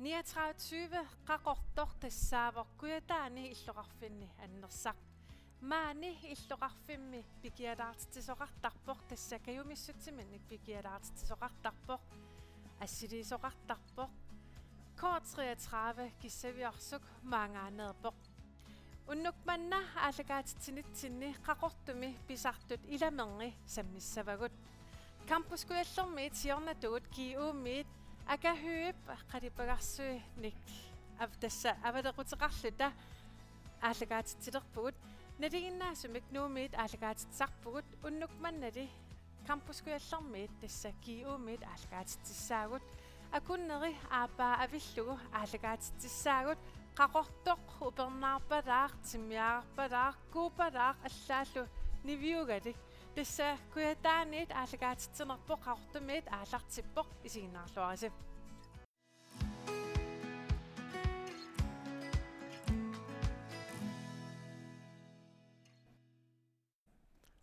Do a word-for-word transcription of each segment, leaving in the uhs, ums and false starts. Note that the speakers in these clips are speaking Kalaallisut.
Niogtredive tyve Qaqortoq tassaavoq Kujataani illoqarfinni annersaq. Maani illoqarfimmi pikialaartitsisoqartarpoq, tassa kajumissutsiminnik pikialaartitsisoqartarpoq, assiliisoqartarpoq. K treogtredive Kissaviarsuk maangaaneerpoq. Unnuk manna aallakaatitsinitsinni Qaqortumi pisartut ilaminni sammissavagut. Campus Kujallermiit siornatigut G U-miit Aka Høegh qalipaagarsuinik av-, tassa avalequteqarluta aallakaatitsilerpugut. Nalinginnaasumik Nuummiit aallakaatitsisarpugut, unnuk mannali Campus Kujallermiit tassa G U-miit aallakaatitsissaagut. Akunneri aappaa avillugu aallakaatitsissaagut. Qaqortoq upernaarpalaaq, timmiarpalaaq, kuupalaaq allaallu niviugalik. Tassa Kujataaniit aallakaatitsinerpoq, Qaqortumiit aallartippoq, isiginnaarluarisi.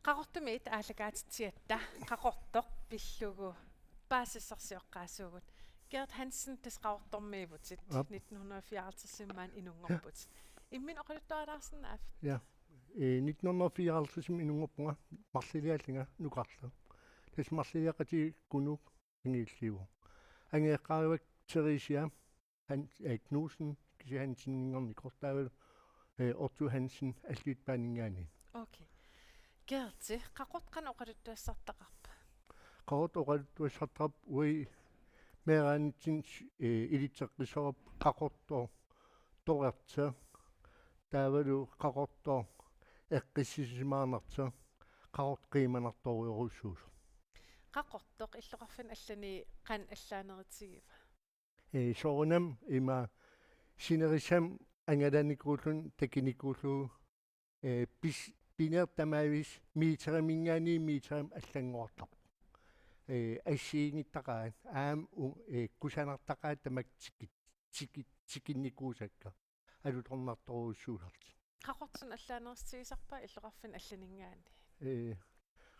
Qaqortumiit aallakaatitsigatta Qaqortoq pillugu paasisassarsioqqaasuugut. Gert Hansen, tassa Qaqortormiivutit. Aap. Nitten hundrede og fireoghalvtreds maani inunngorputit. Imminut oqaluttualaarsinnaaviuk? Ja. Eh, nitten hundrede og fireoghalvtreds inunngorpunga, marluleriarlunga nukarleq. Tassa marluleriaqatigiit Kunuk angilliuvoq. Angajoqqaarivakka Theresia Hans-, eh, Knudsen, kisianni Hanseninngornikoq, taavalu, eh, Otto Hansen Alluitsup Paaninngaanniit. Okay. Gerti, Qaqortoq qanoq oqaluttuassartaqarpa? Qaqortoq oqaluttuassartaqarpoq uagut meeraanitsinni, eh, ilitseqqissavarput Qaqortoq torerteq, taavalu Qaqortoq eqqissisimaarnartoq, Qaqortoq qiimanartorujorujussuusoq. Qaqortoq illoqarfinni allani qanoq allaanerutigiva? Eh, soorunami ima sinerissami angalanikuulluni takunikuullugu, eh, pis-, pineq tamaavisa meteriminngaanniit meterimut allanngorartarpoq. Eh, assigiinngitsuugaat aamma u-, eh, kusanartaqaat tamakku tiki-, tiki-, tikinnikuusakka alutornartorujussuusartik. Qaqortumi allaanerutigisarpa illoqarfinni allaninngaanniit? Eh,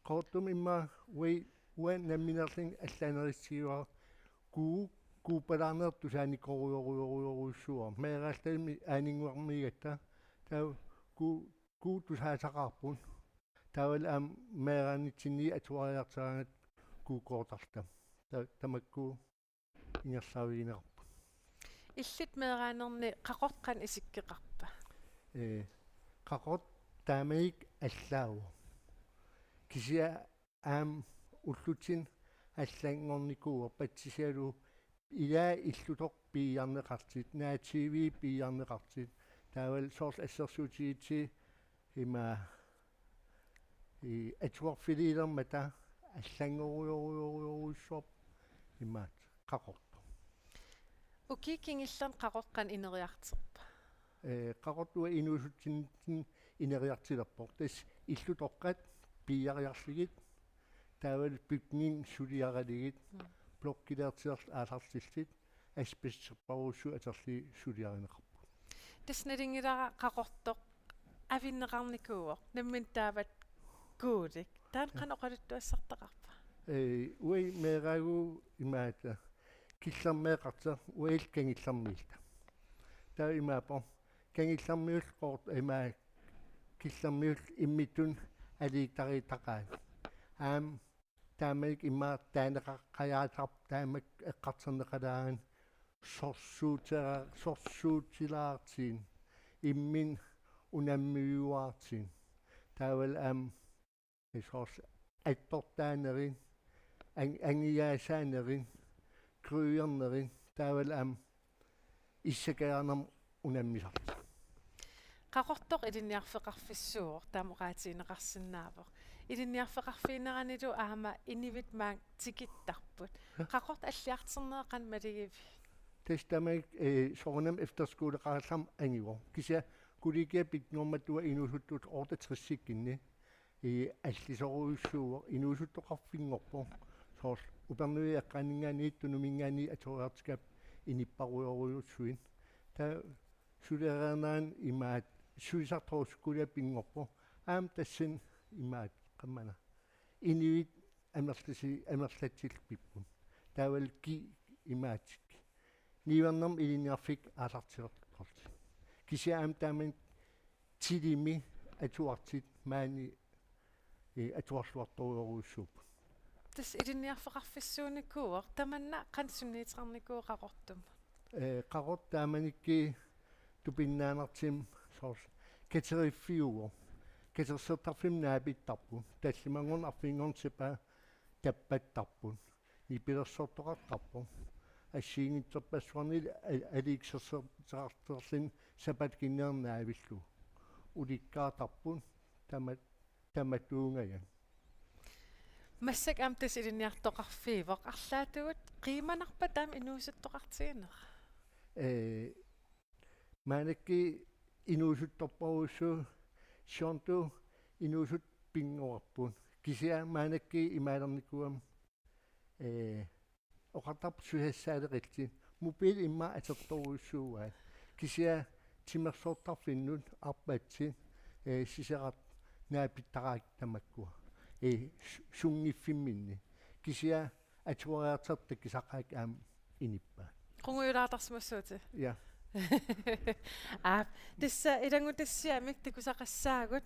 Qaqortumi immaqa uagut, uanga nammineerlunga allaanerutigivarput, kuu-, kuupalaarneq tusaanikorujorujorujussuuara. Meeraalluni aaninnguarmiigatta. Taava kuu-, kuup tusaasaqaarput. Taavalu aamma meeraanitsinniit atuariartaraangatta kuukkoortarluta. Ta-, tamakku ingerlaavigineqarput. Illit meeraanerni Qaqortoq qanoq isikkoqarpa? Ee, Qaqortoq taamanikkut allaavoq. Kisianni aamma ullutsinni allanngornikuuvoq, patsisigalugu ilaa illutoq piiarneqartut, naativiit piiarneqartut, taavalu soorlu assersuutigitsi ima, i, atuarfiliilermata allanngorujorujorujussuarput imaattoq Qaqortoq. Ukiut kingulliit Qaqortoq qanoq ineriartorpa? Ee, Qaqortoq uagut inuusutsinitsinni ineriartulerpoq. Tassa illutoqqat piiariarlugit, taavalu bygning suliaralugit, mm, blokkilersut aallartillutik, asbestitseqarujussuit atorlugit suliarineqarput. Tassa nalunngilara Qaqortoq avinneqarnikuuvoq, nammineq taava kuulik. Taanna, ja, qanoq oqaluttuassartaqarpa? Ee, uagut meeraagut imaattoq, Killermeeqartoq, uagut Kangullermiilluta. Taava imaappoq, Kangullermiut Qaqortoq, ima, Killermiut imminnut aliittariittaqaat. Aamma taamanikkut immaqa taaneqaqqajaasarput, taamak eqqartorneqalaarani sorsuutera-, sorsuutilaartigu, imminut unammiuaartigu. Taavalu aamma soorlu attortaanerit, ang-, angiaasaanerit, grydernerit, taavalu aamma issakajaarnermut unammisartut. Qaqortoq ilinniarfeqarfissuuvoq, taama oqaatigineqarsinnaavoq. Ilinniarfeqarfigineranilu aamma inuit maanga tikittarput. Ja. Qaqortoq alliartornera qanoq malugivigit? Tassa taamanikkut, eh, soorunami efterskoleqarallarmat angivoq. Kisianni kollegiat pinngormatut uagut inuusuttut otteogtresikkunni, eh, allisorujussuuvoq, inuusuttoqarfinngorpoq. Soorlu Upernaviup eqqaaninngaanniit Tunuminngaanniit atuariartikkaat inuppassuarujussuit. Taava suliarinerani imaattoq sulisartorujussuuvoq, pinngorpoq. Aamma tassani imaattoq qammana inuit amerlasi-, amerlatsillutik pipput. Taavalu ki-, imaattoq Niuernermik ilinniarfik aallartilerparput. Kisianni aamma taamani tilimi atuartut maani, eh, atuarluartorujorujussuupput. Tassa ilinniarfeqarfissuunikuuvoq, tamanna qanoq sunniuteqarnikuuvoq Qaqortumut? Eh, Qaqortoq taamanikkut tupinnaanertigut soorlu kateriffiuvoq. Katersortarfimmik naapittarput. Tallimanngorneq arfininngorneq sapaat tappattarput. Nipilersortoqartarpoq. Assigiinngitsorpassuarnik a-, aliikkusersortarluni sapaatip akunneri naavillugu. Ulikkaartarput tama-, tamatuungajak. Massakkut aamma tassa ilinniartoqarfiuvoq, arlaatigut qiimanarpa taama inuusuttoqartiginera? Ee, maannakkut inuusuttorparujussuuvoq, siornatigut inuusuttut pinnguarput. Kisianni maannakkut imaalernikuugama, ee, oqartarput susassaaleqillutik. Mobilit immaqa atortorujussuuaat. Kisianni timersortarfinnut arpatsit, ee, sisarat naapittaraat tamakkua. Ee, su-, sunngiffimminni. Kisianni atuariartortut takusaqaakka aamma inippaat. Qungujulaartarsimassuutit? Ja. Aap, tassa ilanngutassiamik takusaqassaagut.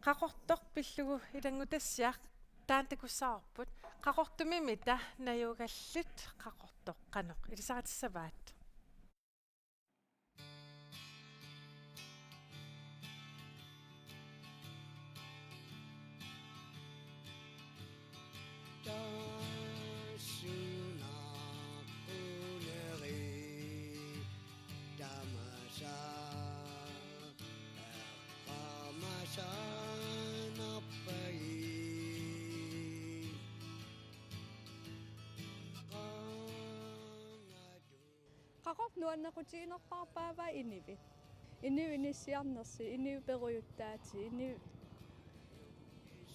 Qaqortoq pillugu ilanngutassiaq taanna takussavarput. Qaqortumimita najugallit Qaqortoq qanoq ilisarissavaat? Tassuuna uneri tamasa eqqaamasaannarpai. Qaanatu. Qaqortoq nuannequtiginerpaarpaava inuit? Inuit inissiarnersut, inuit perujuttaatit, inuit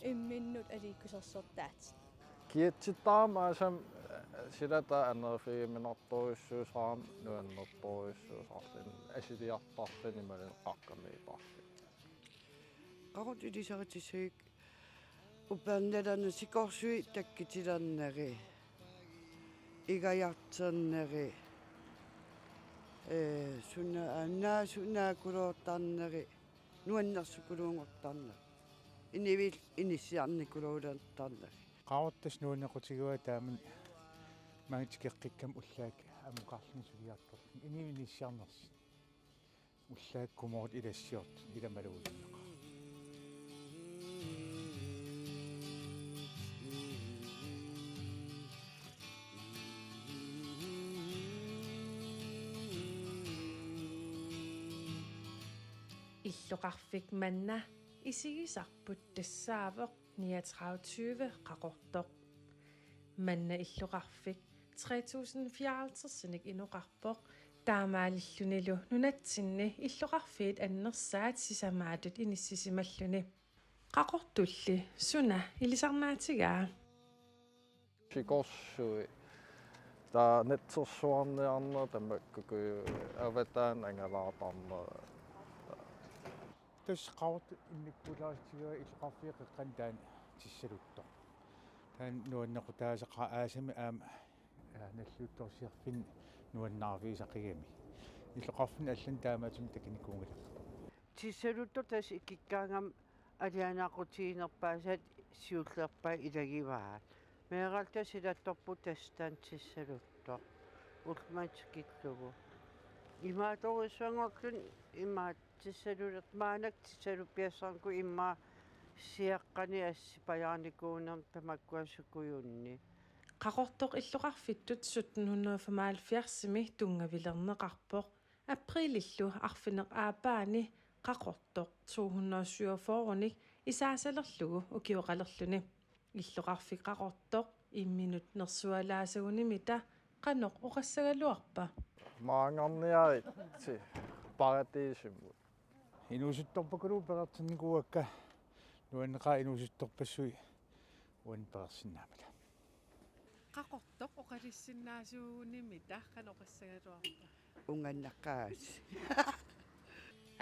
imminnut aliikkusersortaatit. Kiatsittarama aasam, eh, sila taava anerfigiminartorujussuusarami nuannertorujussuusarluni asiliartarluni imaluunniit qaqqamiitarluni. Qaqortoq ilisaritissagiga upernalerneri, sikorsuit takkutilerneri, igajarterneri, ee, suna aannaasu naakuloortarneri, nuannersukuluunngortarneri, inuit inissiarnikuluulertarneri. Qaqortoq tassa nuannequtigivaat taamani maanga tikeqqikkama ullaakkut ammukarluni suliartorluni, inuit inissiarnersut. Ullaakkut kumoortut ilassiortut ila malugineqartut. Illoqarfik manna isigisarput tassaavoq niogtredive tyve Qaqortoq. Manna illoqarfik tre tusind fireoghalvtredsinik inoqarpoq, taamaalillunilu nunatsinni illoqarfiit annersaat sisamaatut inissisimalluni. Qaqortulli suna ilisarnaatigaa? Sikorsuit. Taava natsersuarniarneq tamakkuuku avataani angalaartarneq. Tassa Qaqortoq innikkuulaartigaa illoqarfiup qeqqani taanna Tissaluttoq. Taanna nuannequtaasaqaaq aasami aamma, aa, nalliuttorsiorfinni nuannaarfigisaqigami. Illoqarfinni allani taamaattumik takunikuunngilarput. Tissaluttoq tassa ikikkaangama alianaaqutiginerpaasat siullerpaat ilagivaat. Meeraalta silattorput tassa taanna Tissaluttoq. Ullumanna tikillugu. Imaatorujussuanngorluni imaat Tissalu-, maannakkut Tissaluppiassarnikuuvoq immaqa siaqqani assipajaarnikuunermi tamakkua sukujunni. Qaqortoq illoqarfittut sytten hundrede femoghalvfjerdsimi tunngavilerneqarpoq. Aprilillu arfineq-aappaani Qaqortoq to hundrede syvogfyrrenik isaasalerlugu ukioqalerluni. Illoqarfik Qaqortoq imminut nersualaasagunimita qanoq oqassagaluarpa? Maanngarniaritsi paratiisimut. Inuusuttorpakuluuvoq peqartinnikuuakka, nuanneqaaq inuusuttorpassuit uannut peqarsinnaammata. Qaqortoq oqalussinnaasugunimita qanoq oqassagaluarpa? Unganeqaasi.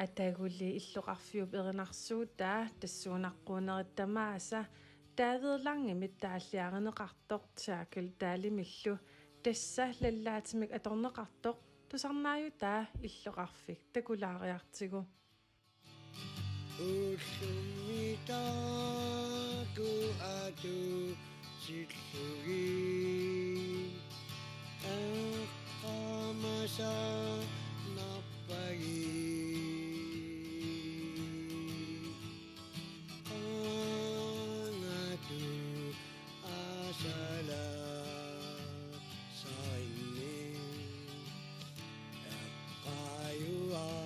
Ataguli illoqarfiup erinarsuutaa tassuunaqquunerit tamaasa David Langimit taalliarineqartoq Terkel Dahlemillu, tassa lallaatimik atorneqartoq Tusarnaajutaa illoqarfik takulaariartigu. Ullumi taku atutillugit eqqaamasaannarpagit. Qaangatut aasalaarsarinnik eqqaajuartarpara.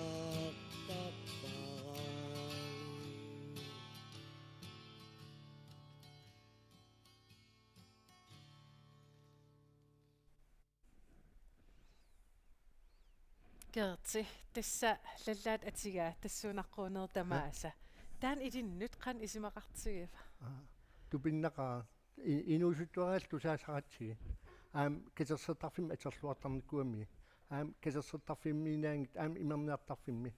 Gerti, tassa lallaat atigaa tassuunaqquunerit tamaasa. Taanna ilinnut qanoq isumaqartigiva? Aa, tupinnaqaaq. I-, inuusuttuaraallu tusaasaratsigit. Aamma katersortarfimmi atorluartarnikuugamigit. Aamma katersortarfimmiinnaanngitsoq, aamma imerniartarfimmi.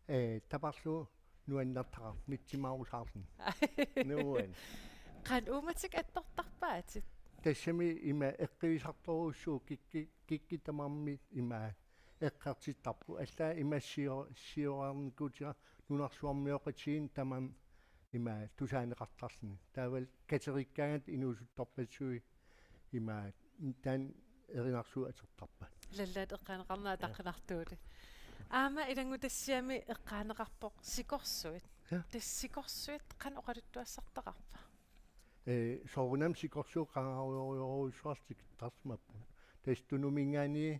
Ee, taparlugu nuannertaqaaq, nitsimaarusaarluni. Nuan. Qanoq uummatik attortarpaatit? Tassami ima eqqivisartorujussuuvoq kikki-, kikkut tamarmik ima eqqartittarput. Allaat ima sio-, sioraarnikuutigaara nunarsuarmioqatigiinni tamanna ima tusaaneqartarluni. Taavalu katerikkaangatta inuusuttorpassuit ima taanna erinarsuup atortarpaa. Lallaat eqqaaneqarneq ataqqinartuuvoq. Aamma ilanngutassiami eqqaaneqarpoq sikorsuit. Ja. Tassa sikorsuit qanoq oqaluttuassartaqarpa? Ee, soorunami sikorsuut qangarujorujorujussuartut tikittarsimapput. Tassa Tunuminngaanniit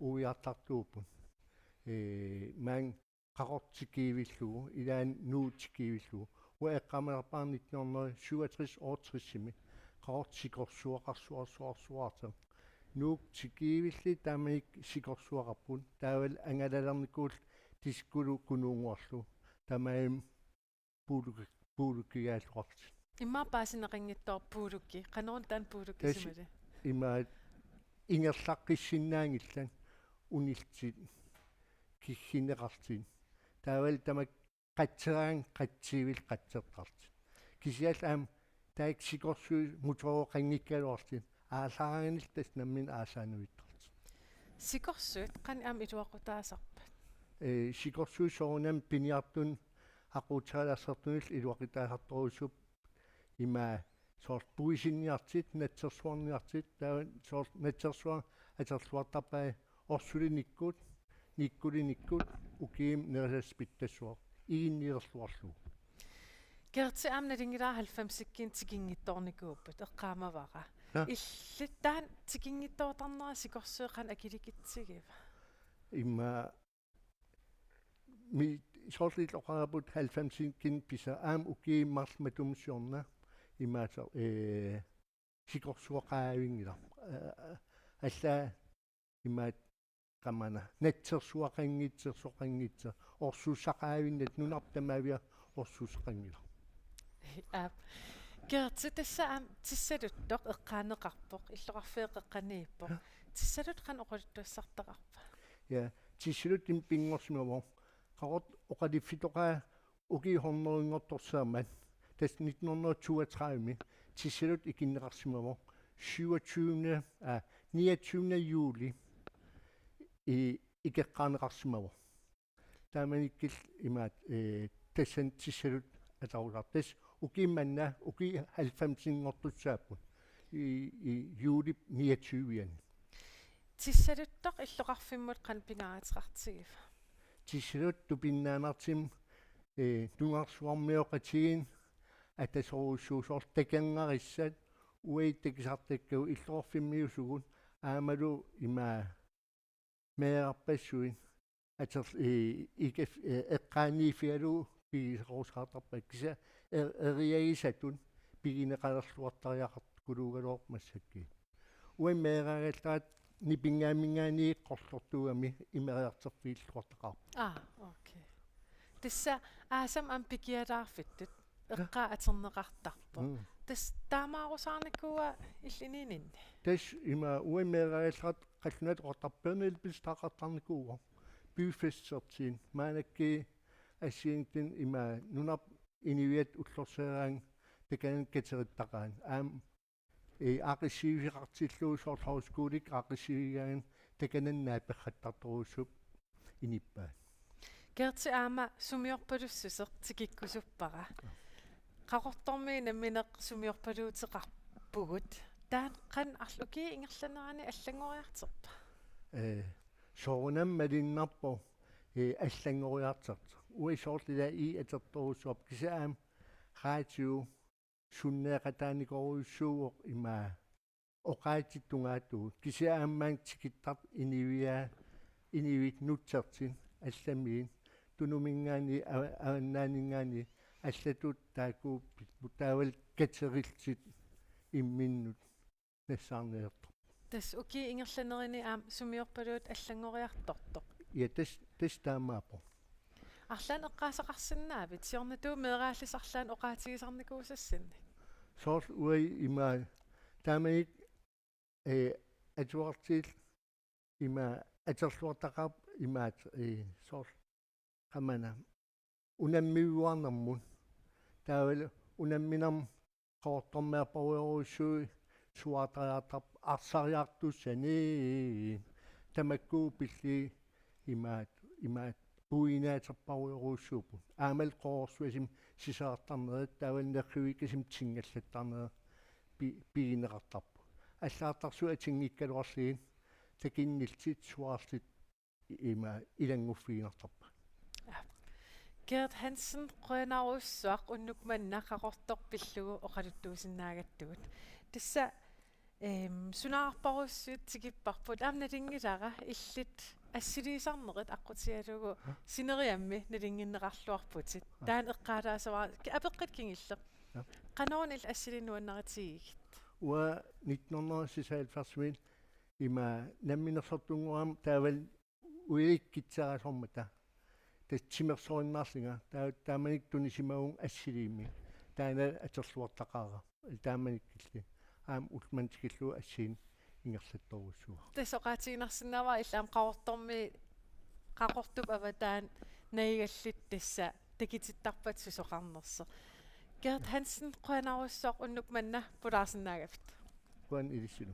uiartartuupput. Ee, maanga Qaqortoq tikiivillugu, ilaanni Nuuk tikiivillugu. Uanga eqqaamasarpara nitten hundrede syvogtres otteogtresimi. Qaqortoq sikorsuaqarsuarsuarsuartoq. Nuuk tikiivillit taamanikkut sikorsuaqarput. Taavalu angalalernikuullu Diskulu Kunuunnguarlu. Tamarmik puuluki-, puulukigaalluartut. Immaqa paasineqanngitsoq puuluki. Qanoruna taanna puuluki Tassa isumali? Imaat ingerlaqqissinnaanngillat unillutit kigginneqarlutit. Taavalu tamakku qatseraangat qatsiivillit qatsertarlutit. Kisianni aamma taakku sikorsuit motoroqanngikkaluarlutit. Aallaaraangamik tassa nammineq aasaanuittarlutit. Sikorsuit qanoq aamma iluaqutaasarpat? Ee, sikorsuit soorunami piniartunut aquutseralassertunillu iluaqutaasartorujussuupput. Ima soorlu puisinniartut, natsersuarniartut, taava soorlu natsersuaq atorluartarpai orsulinikkut, nikkulinikkut, ukiumut nerisassat pittassuaq, iginnilerluarlugu. Gerti, aamma nalunngilara halvfemsikkinik tikinngitsoornikuupput, eqqaamavara. Ja. Illit taanna tikinngitsoortarnera sikorsuit qanoq akiligitsigiva? Ima mi-, soorlu illit oqarappat halvfemsikkinik pisa aamma ukiut marluk matuma siorna imaattoq, ee, sikorsuaqaavinngilaq. Ee, allaat imaattoq qamani natsersuaqanngitsoq, soqanngitsoq, orsussaqaavinnartoq, nunarput tamaviat orsussaqanngilaq. Aap. Gerti, tassa aamma Tissaluttoq eqqaaneqarpoq, illoqarfiup qeqqaniippoq. Ja. Tissalut qanoq oqaluttuassartaqarpa? Ja, Tissalut ima pinngorsimavoq. Qaqortoq oqaluffitoqaa ukiut hundredinngortorsiormat. Tassa nitten hundrede toogtredivemi Tissalut ikinneqarsimavoq. Syvogtyvende, aa, niogtyvende juli i-, ikeqqaarneqarsimavoq. Taamanikkut imaattoq, ee, tassani Tissalut atorusarput. Tassa ukiut manna, ukiut halvfemsinngortussaapput. I, i juulip niogtyve-ani. Tissaluttoq illoqarfimmut qanoq pingaaruteqartigiva? Tissalut tupinnaannartumik, ee, nunarsuarmioqatigiinni atasorujussuuvoq, soorlu takornarissat, uagut takusartakkagut illoqarfimmiusugut, aammalu ima meerarpassuit ator-, i-, ikif-, e-, eqqaaniiffigalugu pigisarusaartarpakka, kisianni e-, eriagisatut pigineqalerluartariaqartukuluugaluarpoq massakkut. Uanga meeraagallarat Nipinngaamminngaanniit Qorlortuugami imeriartorfigilluartaqaarpoq. Aa, okay. Tassa aasami aamma pikialaarfittut eqqaa atorneqartarpoq. Mm. Tassa taamaarusaarnikuua illit inuuninni? Tassa ima uanga meeraagallarat qallunaatut oqartarput, Bernhard Elbitz taaqartarnikuuvoq. Byfestsertigut. Maannakkut assigiinngitsunik ima nunarput inuiaat ullorsioreraangat takanani katerittaqaat. Aamma, ee, aaqqissuussiveqartillugu soorlu højskolikkut aaqqissuussivigaangat takanannaa perrattartorujussuupput inippaat. Gerti aamma sumiorpalussuseq tikikkusuppara. Qaqortormiit nammineq sumiorpaluuteqarpugut. Taanna qanoq arla-, ukiup ingerlanerani allanngoriartorpa? Ee, soorunami malunnarpoq, ee, allanngoriartortoq. Uagut soorlu ilaa ii atortorujussuarput kisianni aamma radiu sunneeqataanikorujussuuvoq ima oqaatsit tungaatigut. Kisianni aamma tikittartut inivia-, inivit nutsertit allamiit Tunuminngaanniit, a-, Avannaaninngaanniit allatut taakkuupput taavalu katerillugit imminnut nassaarniartarput. Tassa ukiup ingerlanerani aamma sumiorpaluuttoq allanngoriartortoq. Ja, tassa, tassa taamaappoq. Arlaannik eqqaasaqarsinnaavit, siornatigut meeraallisarlaannik oqaatigisarnikuusassinnik? Soorlu uagut ima taamanikkut, ee, atuartiit ima atorluartaqaaq imaat, ee, soorlu qamani unammiuarnermut. Taavalu unamminermut qaqortormiarparujorujussuit suaartariartarput arsariartussani. Tamakku pillugit imaat, imaat puiinaaterparujorujussuu-. Aammalu qororsuasumik sisaartarnerit taavalu nerriviikasumik tingallattarnerit pi-, pigineqartarput. Allagartarsuit atunngikkaluarlugit takunnillutik suaarlutik ima ilannguffigineqartarput. Gert Hansen, qujanarsuaq unnuk manna Qaqortoq pillugu oqaluttuusinnaagattugut. Tassa, ehm, sunarparussuit tikipparput, aamma nalunngilara illit assiliisarnerit aqqutigalugu sineriammi nalunnginneqarluarputit. Taanna eqqaalaassavara, ki-, apeqqut kingulleq. Ja. Qanoruna illit assiliineq nuannaritigigit? Uanga nitten hundrede seksoghalvfjerdsimi ima namminersortunngorama taavalu uilikkitserasormata. Tassa timersorinnaarlunga, taa-, taamanikkut tunisimavunga assiliimmik. Taanna atorluartaqaara. Taamanikkulli. Aamma ullumanna tikillugu assigiinneq ingerlattorujussuuara. Tassa oqaatiginarsinnaavara illit aamma Qaqortormi, Qaqortup avataani nalugallit tassa takutittarpat susoqarnersoq. Gert Hansen, qujanarsuaq unnuk manna pulaarsinnaagavit. Qujanaq ilissilu.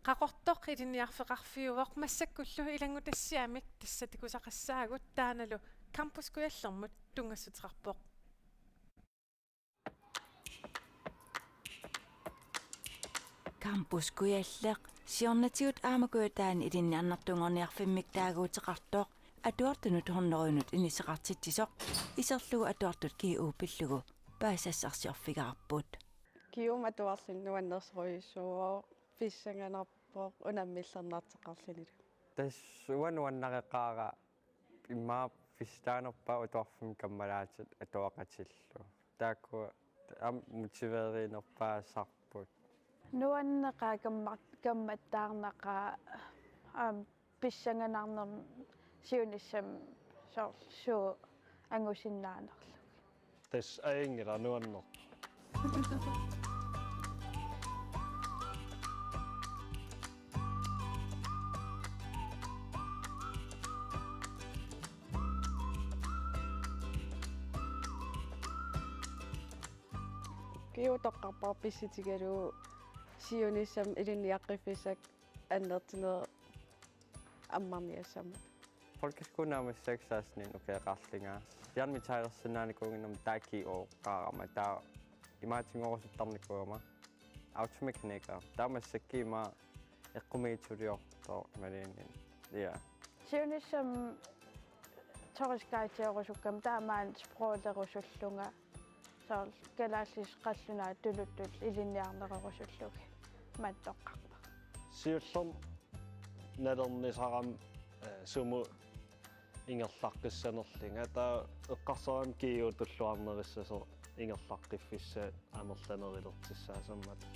Qaqortoq ilinniarfeqarfiuvoq, massakkullu ilanngutassiamik tassa takusaqassaagut, taannalu Campus Kujallermut tunngassuteqarpoq. Campus Kujalleq, siornatigut aamma Kujataani ilinniarnertuunngorniarfimmik taaguuteqartoq, atuartunut hundredenut inisseqartitsisoq, iserlugu atuartut G U pillugu paasisassarsiorfigaarput. G U-mut atuarluni nuannersorujussuuvoq, pissanganarpoq unammillernartoqarlunilu. Tassa uanga nuannareqaara immaqa pissutaanerpaat atuarfimmi kammalaatit atuaqatillu. Taakku aamma motiveerinerpaasarput. Nuanneqaaq kamma-, kammattaarnaqaaq, aamma pissanganarnermik siunissami soorlu suut angusinnaanerlugit. Tassa ajunngilaq nuanneq. G U toqqarpara pissutigalugu siunissami ilinniaqqiffissakka annertunerit ammarniassammata. Folkeskolimi naammassisakka seksten ukioqarlunga. Bjørn Mithailersinnaanikuunnginnama taava G U-qqaarama, taava imaatinngorusuttarinnikuugama automekaniker. Taava massakkut ima eqqumiitsuliortoq imaluunniit. Ja. Siunissami turistguiderusukkama taava maani sproglerusullunga. Soorlu kalaallisut qallunaatut tuluttut ilinniarnerusullugit maani toqqarpara. Siullermik nalornisarami, eh, sumut ingerlaqqissanerlunga. Taava eqqarsarama G U tulluarnerussasut ingerlaqqiffissat amerlanerulertussaassammata.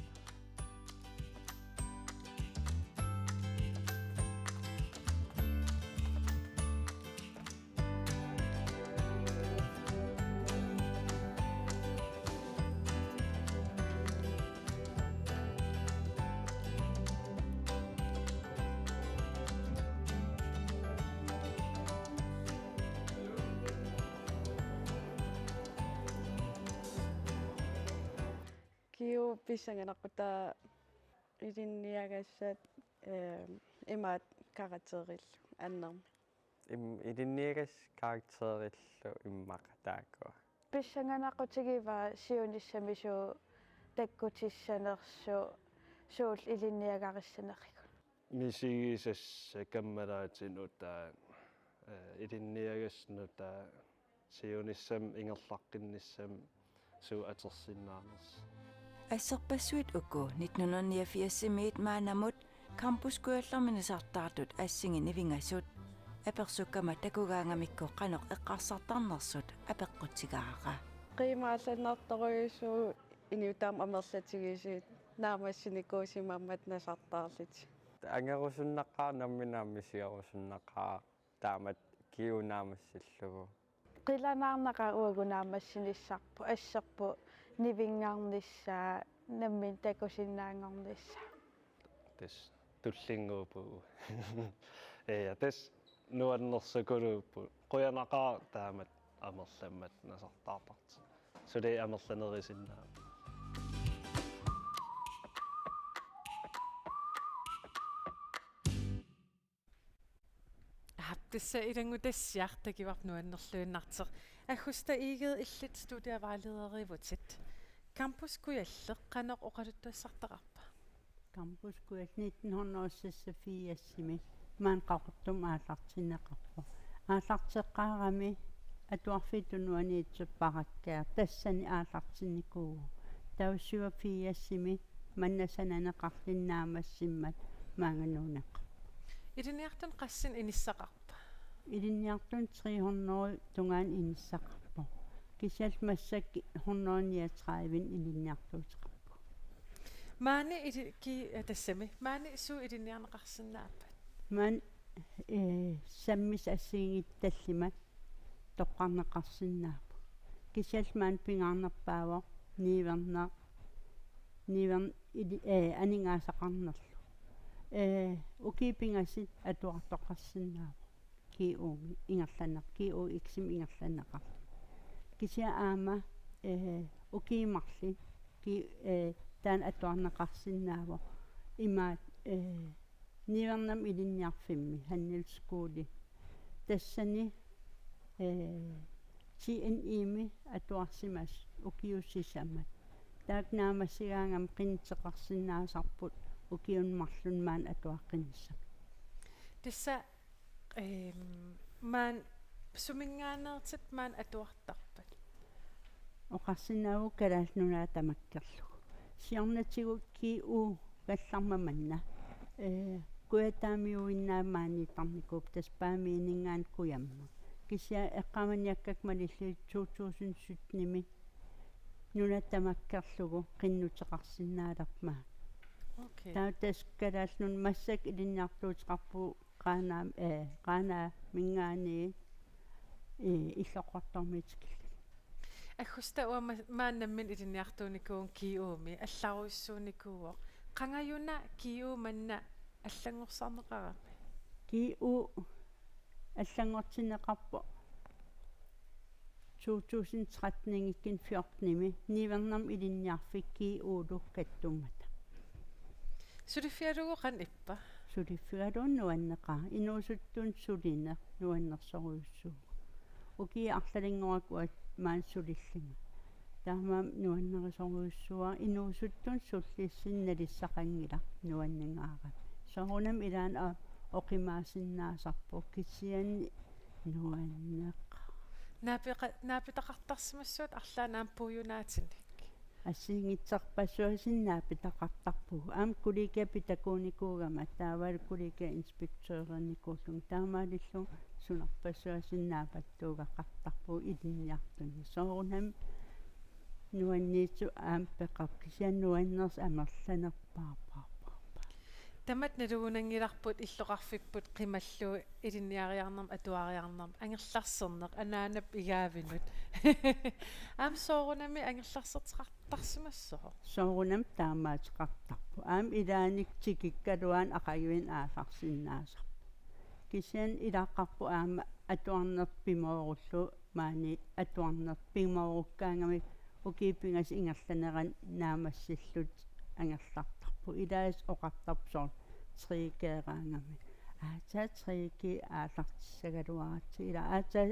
Kiu pissanganaqqutaa ilinniagassat, eh, imaat karakterillu annermik. Im-, ilinniagassat karakterillu immaqa taakkua. Pissanganaqqutigivaa siunissami suut takkutissanersut suullu ilinniagarissanerigut. Misigisassat kammalaatinut taava, eh, ilinniagassat taava siunissami ingerlaqqinnissami suut atorsinnaanersut. Asserpassuit uku nitten hundrede niogfirsimiit maannamut Campus Kujallermi nasartaartut assingi nivingasut. Apersukkama takugaangamikku qanoq eqqarsartarnersut apeqqutigaara. Qiimaallannertorujussuuvoq inuit taama amerlatigisut naammassinikuusimammat nasartaarlutik. Angerusunnaqaaq nammineq aamma misigerusunnaqaaq taamatut Kiu naammassillugu. Qilanaarnaqaaq uagut naammassinissarput, asserput nivinngarnissaa, nammineq takusinnaanngornissaa. Tassa tullinnguuppugut. Ja, tassa nuannersukuluupput. Qujanaqaaq taamatut amerlammat nasartaartartut. Suli amerlanerusinnaapput. Aap, tassa ilanngutassiaq takuarput nuannerluinnartoq. Aggustad Egede, illit studievejlederiuvutit. Campus Kujalleq qanoq oqaluttuassartaqarpa? Campus Kujalleq nitten hundrede seksogfirsimi maani Qaqortumi aallartinneqarpoq. Aallarteqqaarami atuarfiup tunuaniittoq Parakkaaq, tassani aallartinnikuuvoq. Taava syvogfirsimi manna sananeqarluni naammassimmat maanga Nuuneqqarpoq. Ilinniartunik qassinik inissaqarpa? Ilinniartunik tre hundrede tungaanut inissaqarpoq. Kisianni massakkut hundrede niogtredive ilinniartuuteqarpugut. Maani ili-, ki-, eh, tassami. Maani suut ilinniarneqarsinnaappat? Maani, eh, sammisat assigiinngitsut tallimat toqqarneqarsinnaapput. Kisianni maani pingaarnerpaavoq niuerneq, niuern-, ili-, eh, aningaasaqarnerlu. Eh, ukiut pingasut atuartoqarsinnaavoq. G U-mi ingerlanneq-, G U X-imi ingerlanneqarluni. Kisianni aamma, eh, ukiut marluk ki-, eh, taanna atuarneqarsinnaavoq. Imaat, eh, niuernermik ilinniarfimmi, handelsskole. Tassani, eh, T N I-mi atuarsimasoq ukiut sisamat. Taakku naammassigaangamik qinnuteqarsinnaasarput ukiuni marlunni maani atuaqqinnissaq. Tassa, ehm, maani suminngaanneersutit maani atuartarpat? Oqarsinnaavugut Kalaallit Nunaat tamakkerlugu. Siornatigut G U-gallarmat manna, eh, Kujataamiuinnaq maaniittarnikuupput, tassa Paamiuninngaanniit kujamma. Kisianni eqqaamaniakkakka malillugit to tusind syttenimi nuna tamakkerlugu qinnuteqarsinnaalermat. Okay. Taava tassa Kalaallit Nunaat massakkut ilinniartuuteqarpugut Qaanaam-, eh, Qaanaaminngaanniit, eh, Illoqqortoormiit tikillugu. Aggustad, uanga ma-, maani nammineq ilinniartuunikuuvunga G U-mi, allarujussuunikuuvoq. Qangajuna G U manna allanngorsarneqarami? G U allanngortinneqarpoq to tusind tretten-inngikkunik fjortenimi niuernermik ilinniarfik G U-lu kattummata. Suliffigalugu qanoq ippa? Suliffigalugu nuanneqaaq. Inuusuttunut sulineq nuannersorujussuuvoq. Ukiut arlalinnguakka uanga maani sulillunga. Taamaammat nuannersorujussuuara, inuusuttunut sullissineq nalissaqanngilaq nuanningaarami. Soorunami ilaanni a-, oqimaasinnaasarpoq, kisianni nuanneq. Naapeqa-, naapitaqartarsimassuit arlaannik aamma puiunaatinik? Assigiinngitsorpassuarnik naapitaqartarpugut. Aamma kollegiat pitakuunikuugama, taavalu kollegiat inspektørinikuullunga, taamaalillunga sunorpassuarnik naapittuugaqartarpugut ilinniartunik. Soorunami nuanniitsoq aamma peqarpoq, kisianni nuannersoq amerlanerpaarpaarpaarpaaq. Tamatta nalugunanngilarput illoqarfipput qimallugu ilinniariarnermik atuariarnermik angerlarserneq anaanap igaavinut. Aamma soorunami angerlarserteqartarsimassooq? Soorunami taamaateqartarpoq. Aamma ilaanni tikikkaluaanni aqaguani aallarsinnaasarpoq. Kisianni ilaqarpoq aamma atuarneq pimoorullugu, maani atuarneq pimoorukkaangamikku Ukiut pingasut ingerlaneranni naammassillutik angerlartarput. Ilaasa oqartarpoq soorlu tre G-raangami. Aatsaat tre G aallartissagaluaratsigit. Ila aatsaat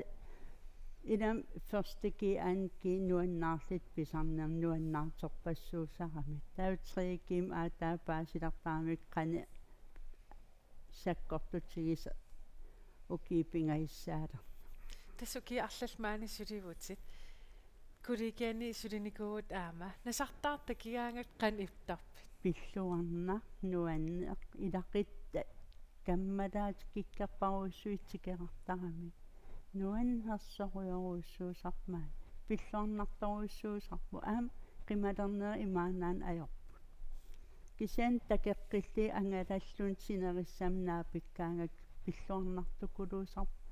ilami første G, anden G nuannaarlutik pisarnermik nuannaartorpassuusarami. Taava tre G-mi aatsaat paasilertaramik qanoq sakkortutigisoq ukiut pingajussaalerneq. Tassa ukiut arlallit maani sulivutit. Kollegiani sulinikuuvutit aamma. Nasartaartut takigaangakkit qanoq ipparpit? Pilluarnaq, nuanneq, ilaquttat kammalaatikikkarparujussuit tikeraartaramik. Nuannersorujorujussuusarput maani. Pilluarnartorujussuusarput. Aamma qimalernerit imaannaannaq ajorput. Kisianni takoqqillugit angalalluni sinerissami naapikkaangakkit pilluarnartukuluusarput,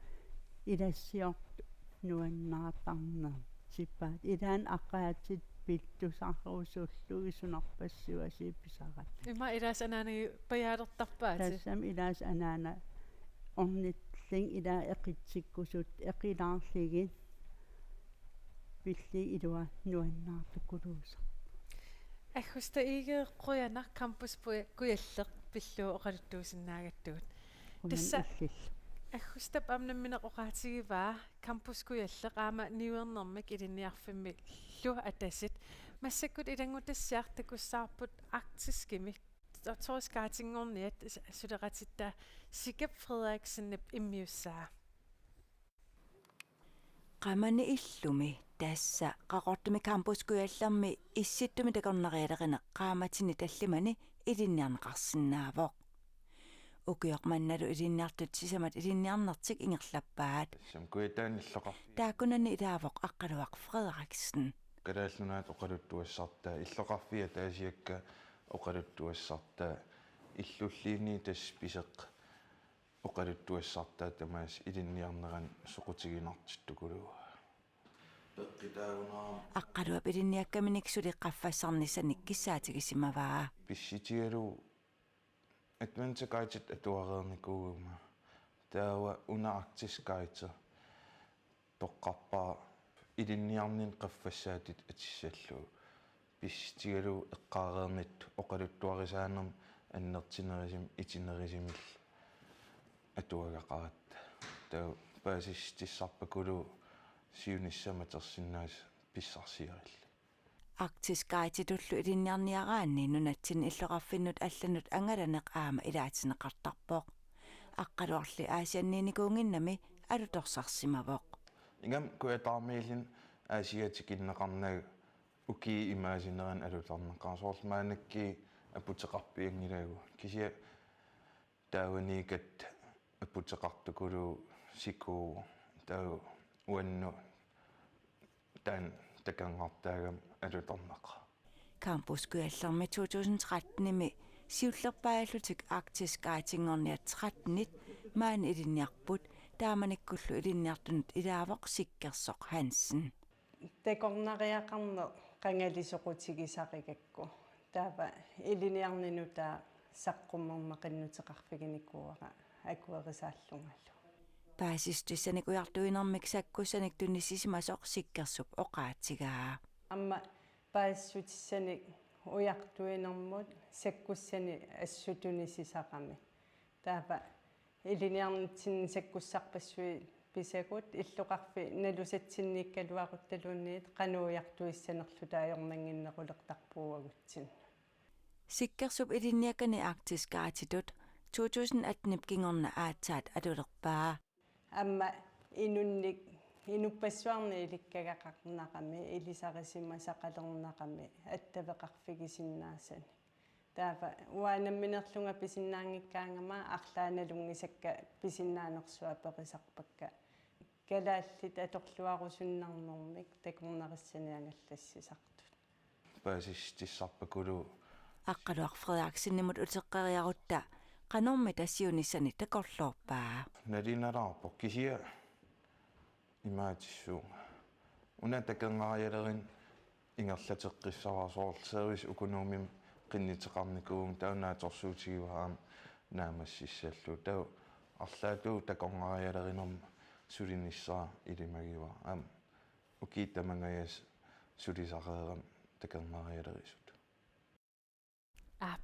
ilassiortut nuannaartarneq. Sipaat ilaanni aqaatit pittusarusullugit sunarpassuit asiit pisaratik. Ima ilaasa anaanagipajaalertarpaatit. Tassami ilaasa anaana ornillugit ilaa eqitsikkusuttoq eqilaarlugit pillugit ilua nuannaartukuluusarput. Aggustap Egede, qujanaq Campus Kujalleq pillugu oqaluttuusinnaagatsigit. Qujanaq. Tassa illillu. Aggustap aamma nammineq oqaatigivaa Campus Kujalleq aamma niuernermik ilinniarfimmillu atasit. Massakkut ilanngutassiaq takussavarput arktiskimik. Torrance Guidinngorniat s-, suleqatitta Sikap Frederiksenip immiussaa. Qamani illumi tassa Qaqortumi Campus Kujallermi Issittumi takornarialerineq qaammatini tallimani ilinniarneqarsinnaavoq. Ukioq mannalu ilinniartut sisamat ilinniarnertik ingerlappaat. Tassami Kujataani illoqarfiit. Taakkunani ilaavoq Aqqaluaq Frederiksen. Kalaallit Nunaata oqaluttuassartaa, illoqarfiit ataasiakkaat oqaluttuassartaat, illulliini tassa piseq oqaluttuassartaat tamaasa ilinniarnerani soqutiginartittukuluuvoq. Peqqitaagunarami. Aqqaluap ilinniakkaminik suli qaffassarnissanik kissaatigisimavaa. Pissutigalugu Adventure Guide atuareernikuugama. Taava una Arctic Guide toqqarpara ilinniarninni qaffassaatit atissallugu. Pissutigalugu eqqaareernittut oqaluttuarisaanermut annertunerusumik itinerusumillu atuagaqaratta. Taava paasissutissarpakuluuvoq siunissami atorsinnaasut pissarsiarillugit. Arctic Guiditullu ilinniarniaraanni nunatsinni illoqarfinnut allanut angalaneq aamma ilaatinneqartarpoq. Aqqaluarli Aasianniinnikuunnginnami alutorsarsimavoq. Ingammik Kujataarmiilluni Aasiaat tikinneqarnagu ukiup imaasinerani alutornaqaaq, soorlu maannakkut aputeqarpianngilagut. Kisianni taavaniikkatta aputeqartukuluuvoq sikuuvoq, taava uannut taanna takornartaagami alutornaqaaq. Campus Kujallermi to tusind trettenimi siullerpaajallutik Arctic Guidinngorniat trettenit maani ilinniarput, taamanikkullu ilinniartunut ilaavoq Sikkersoq Hansen. Takornariaqarneq qangali soqutigisarigakku. Taava ilinniarninut taava saqqummermat qinnuteqarfiginikuuara akuerisaallungalu. Paasissutissanik ujartuinermik sakkussanik tunissisimasoq Sikkersup oqaatigaa. Aamma paasissutissanik ujartuinermut sakkussanik assut tunissisarami. Taava ilinniarnitsinni sakkussarpassuit pisagut illoqarfik nalusatsinniikkaluaruttaluunniit qanoq ujartuissanerluta ajornannginnerulertarput uagutsinnut. Sikkersup ilinniakkani Arctic Guiditut to tusind attenip kingorna aatsaat atulerpaa. Aamma inunnik inuppassuarnik ilikkagaqarnerami, ilisarisimasaqalernarami, attaveqarfigisinnaasanik. Taava uanga nammineerlunga pisinnaanngikkaangama arlaat nalunngisakka pisinnaanersuaq aperisarpakka. Kalaallit atorluarusunnarnermik takornarissani angallassisartut. Paasissutissarpakuluuvoq. Aqqaluaq Frederiksenimut uteqqeriarutta qanormita siunissani takorloorpaa. Nalunalaarpoq kisianni imaatissuunga. Una takornarialerineq ingerlateqqissavara, soorlu serviceøkonomimik qinnuteqarnikuuvunga, taava naatsorsuutigivara aamma naammassissallugu. Taava arlaatigut takornarialerinermut sulinissara ilimagivara. Aamma ukiut tamangajaasa sulisareerami takornarialerisut. Aap,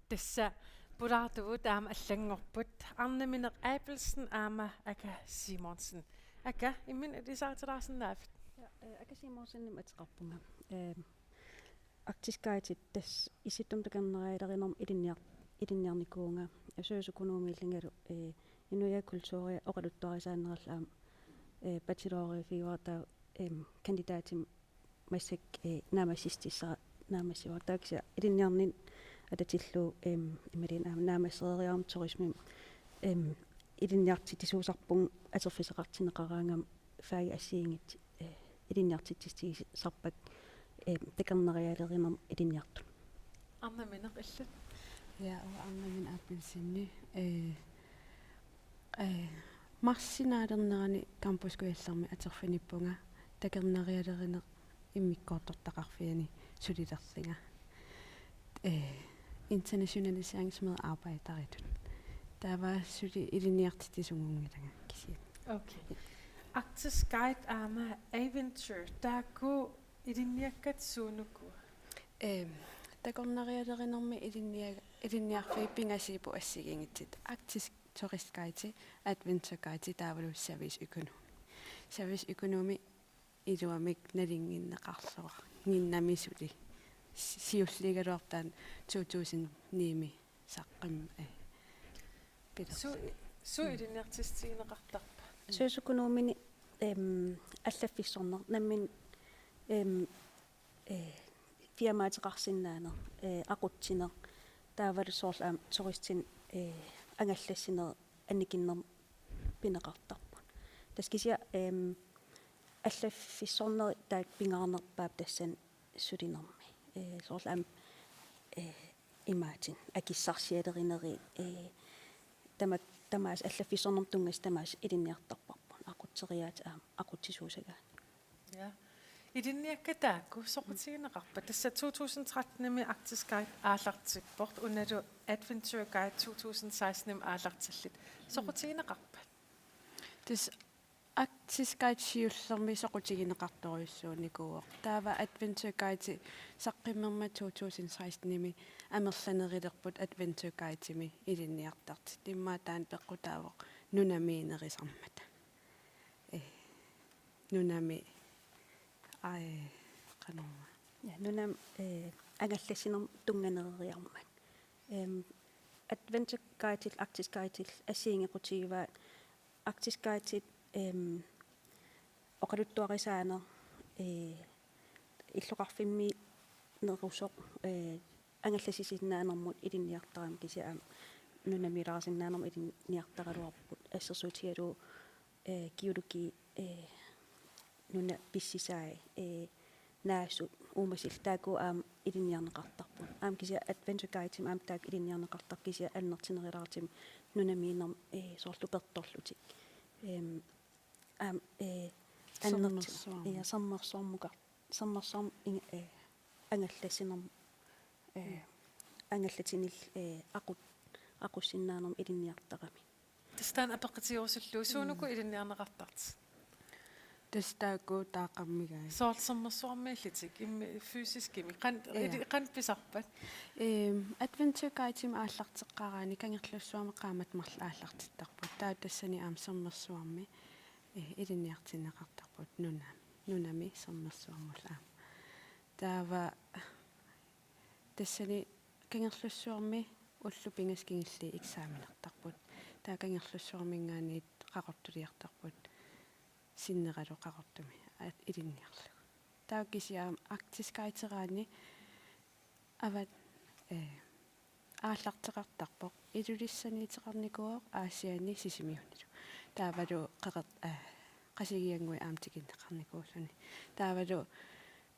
tassa pulaartugut aamma allanngorput Arne Mineq Abelsen aamma Aka Simonsen. Aka, imminut ilisaatilaarsinnaavit? Ja, eh, Aka Simonsenimik ateqarpunga. Eh, Arktisk Guide tassa Issittumi takornarialerinermut ilinniar-, ilinniarnikuuvunga. Serviceøkonomiillu, eh, inuiaat kulturia oqaluttuarisaanerallu aamma, eh, bacheloriuffigaara, taava, em, kandidatimik massakkut, eh, naammassissutissara naammassivara. Taava kisianni ilinniarninni atatillugu, em, imaluunniit aamma naammassereeriarama turismimi, em, ilinniartitsisuusarpunga atorfissaqartinneqaraangama fagit assigiinngitsut, eh, ilinniartitsissutigisarpakka, eh, takornarialerinermut ilinniartunut. Arne Mineq, illit? Ja, uanga Arne Mineq Abelsen. Eh, eh, marsip naalernerani Campus Kujallermi atorfinippunga takornarialerineq immikkoortortaqarfiani sulilerlunga. Eh, internationaliseringsmedarbejderitut. Taava suli ilinniartitsisugunngilanga kisianni. Okay. Arktisk Guide aamma Adventure. Taakku ilinniakkat suunuku? Ehm, takornarialerinermi ilinnia-, ilinniarfiit pingasuupput assigiinngitsut. Arktisk Turistguide, Adventure Guide taavalu serviceøkonomi. Serviceøkonomi iluamik nalunngineqarluarnginnami suli. Si-, siulliugaluarpoq taanna to tusind ni-mi saqqummi, eh, pilersoq. Su-, suut ilinniartitsissutigineqartarpa? Serviceøkonomimi, em, allaffissorneq, nammineq, em, eh, firmaateqarsinnaaneq, eh, aqutsineq, taavalu soorlu aamma turistinik, eh, angallassinerit annikinnermut pineqartarput. Tassa kisianni, em, allaffissornerit taakku pingaarnerpaat tassani sulinermi. Eh, soorlu aamma, eh, imaattoq akissarsialerinerit, eh, tama-, tamaasa allaffissornermut tunngasut tamaasa ilinniartarparput. Aqutseriaaseq aamma aqutsisuusagaanik. Ja. Ilinniakkat taakku soqutigineqarpat? Tassa to tusind tretten-imi Arktisk Guide aallartippoq, unalu Adventure Guide to tusind seksten-imi aallartillit. Soqutigineqarpat? Tassa Arktisk Guide siullermik soqutigineqartorujussuunikuuvoq. Taava Adventure Guide saqqummermat to tusind seksten-imi amerlanerulerput Adventure Guide-imi ilinniartartut. Immaqa taanna peqqutaavoq nunamiinerisarmata. Eh, nunami, ai, qanormaa. Ja, nunami, eh, angallassinermut tunnganereriarmat. Em, Adventure Guide-illu Arktisk Guide-illu assigiinngequtigivaat Arktisk Guide-it, em, oqaluttuarisaaneq, eh, illoqarfimmiinnerusoq, eh, angallassisinnaanermut ilinniartarami, kisianni aamma nunamiilaarsinnaanermut ilinniartaraluarput, assersuutigalugu, eh, geologi, eh, nunat pissisai, eh, naasut, uumasullu, taakku aamma ilinniarneqartarput. Aamma kisianni Adventure Guide-imi aamma taakku ilinniarneqartarput, kisianni annertunerulaartumik nunamiinnermut, eh, soorlu upertorlutik. Em, aamma, eh, annertu-, Sermersuarmut. Ja, sermersuarmuka-, sermersuarmut inga-, eh, angallassinermut, eh, mm, angallatinillu, eh, aqut-, aqussinnaanermut ilinniartarami. Tassa taanna apeqqutigerusullugu, suunuku, mm, ilinniarneqartartut? Tassa taakku taaqqammigai. Soorlu sermersuarmiillutik, immi-, fysiskimik. Qan-, ja, ili-, qanoq pisarpat? Ehm, Adventure Guide-imi aallarteqqaaraanni Kangerlussuarmi qaammatit marluk aallartittarput. Taava tassani aamma sermersuarmi, eh, ilinniartinneqartarput nuna-, nunami sermersuarmullu aamma. Taava tassani Kangerlussuarmi ullut pingasut kingulliit eksamenertarput. Taava Kangerlussuarminngaanniit Qaqortuliartarput, sinneralu Qaqortumi, aat, ilinniarlugu. Taava kisianni aamma Arktisk Guideraanni avat, eh, aallarteqartarpoq. Ilulissaniuteqarnikuuvoq, Aasianni Sisimiunilu. Taavalu qeqert-, eh, Qasigiannguit aamma tikinneqarnikuulluni. Taavalu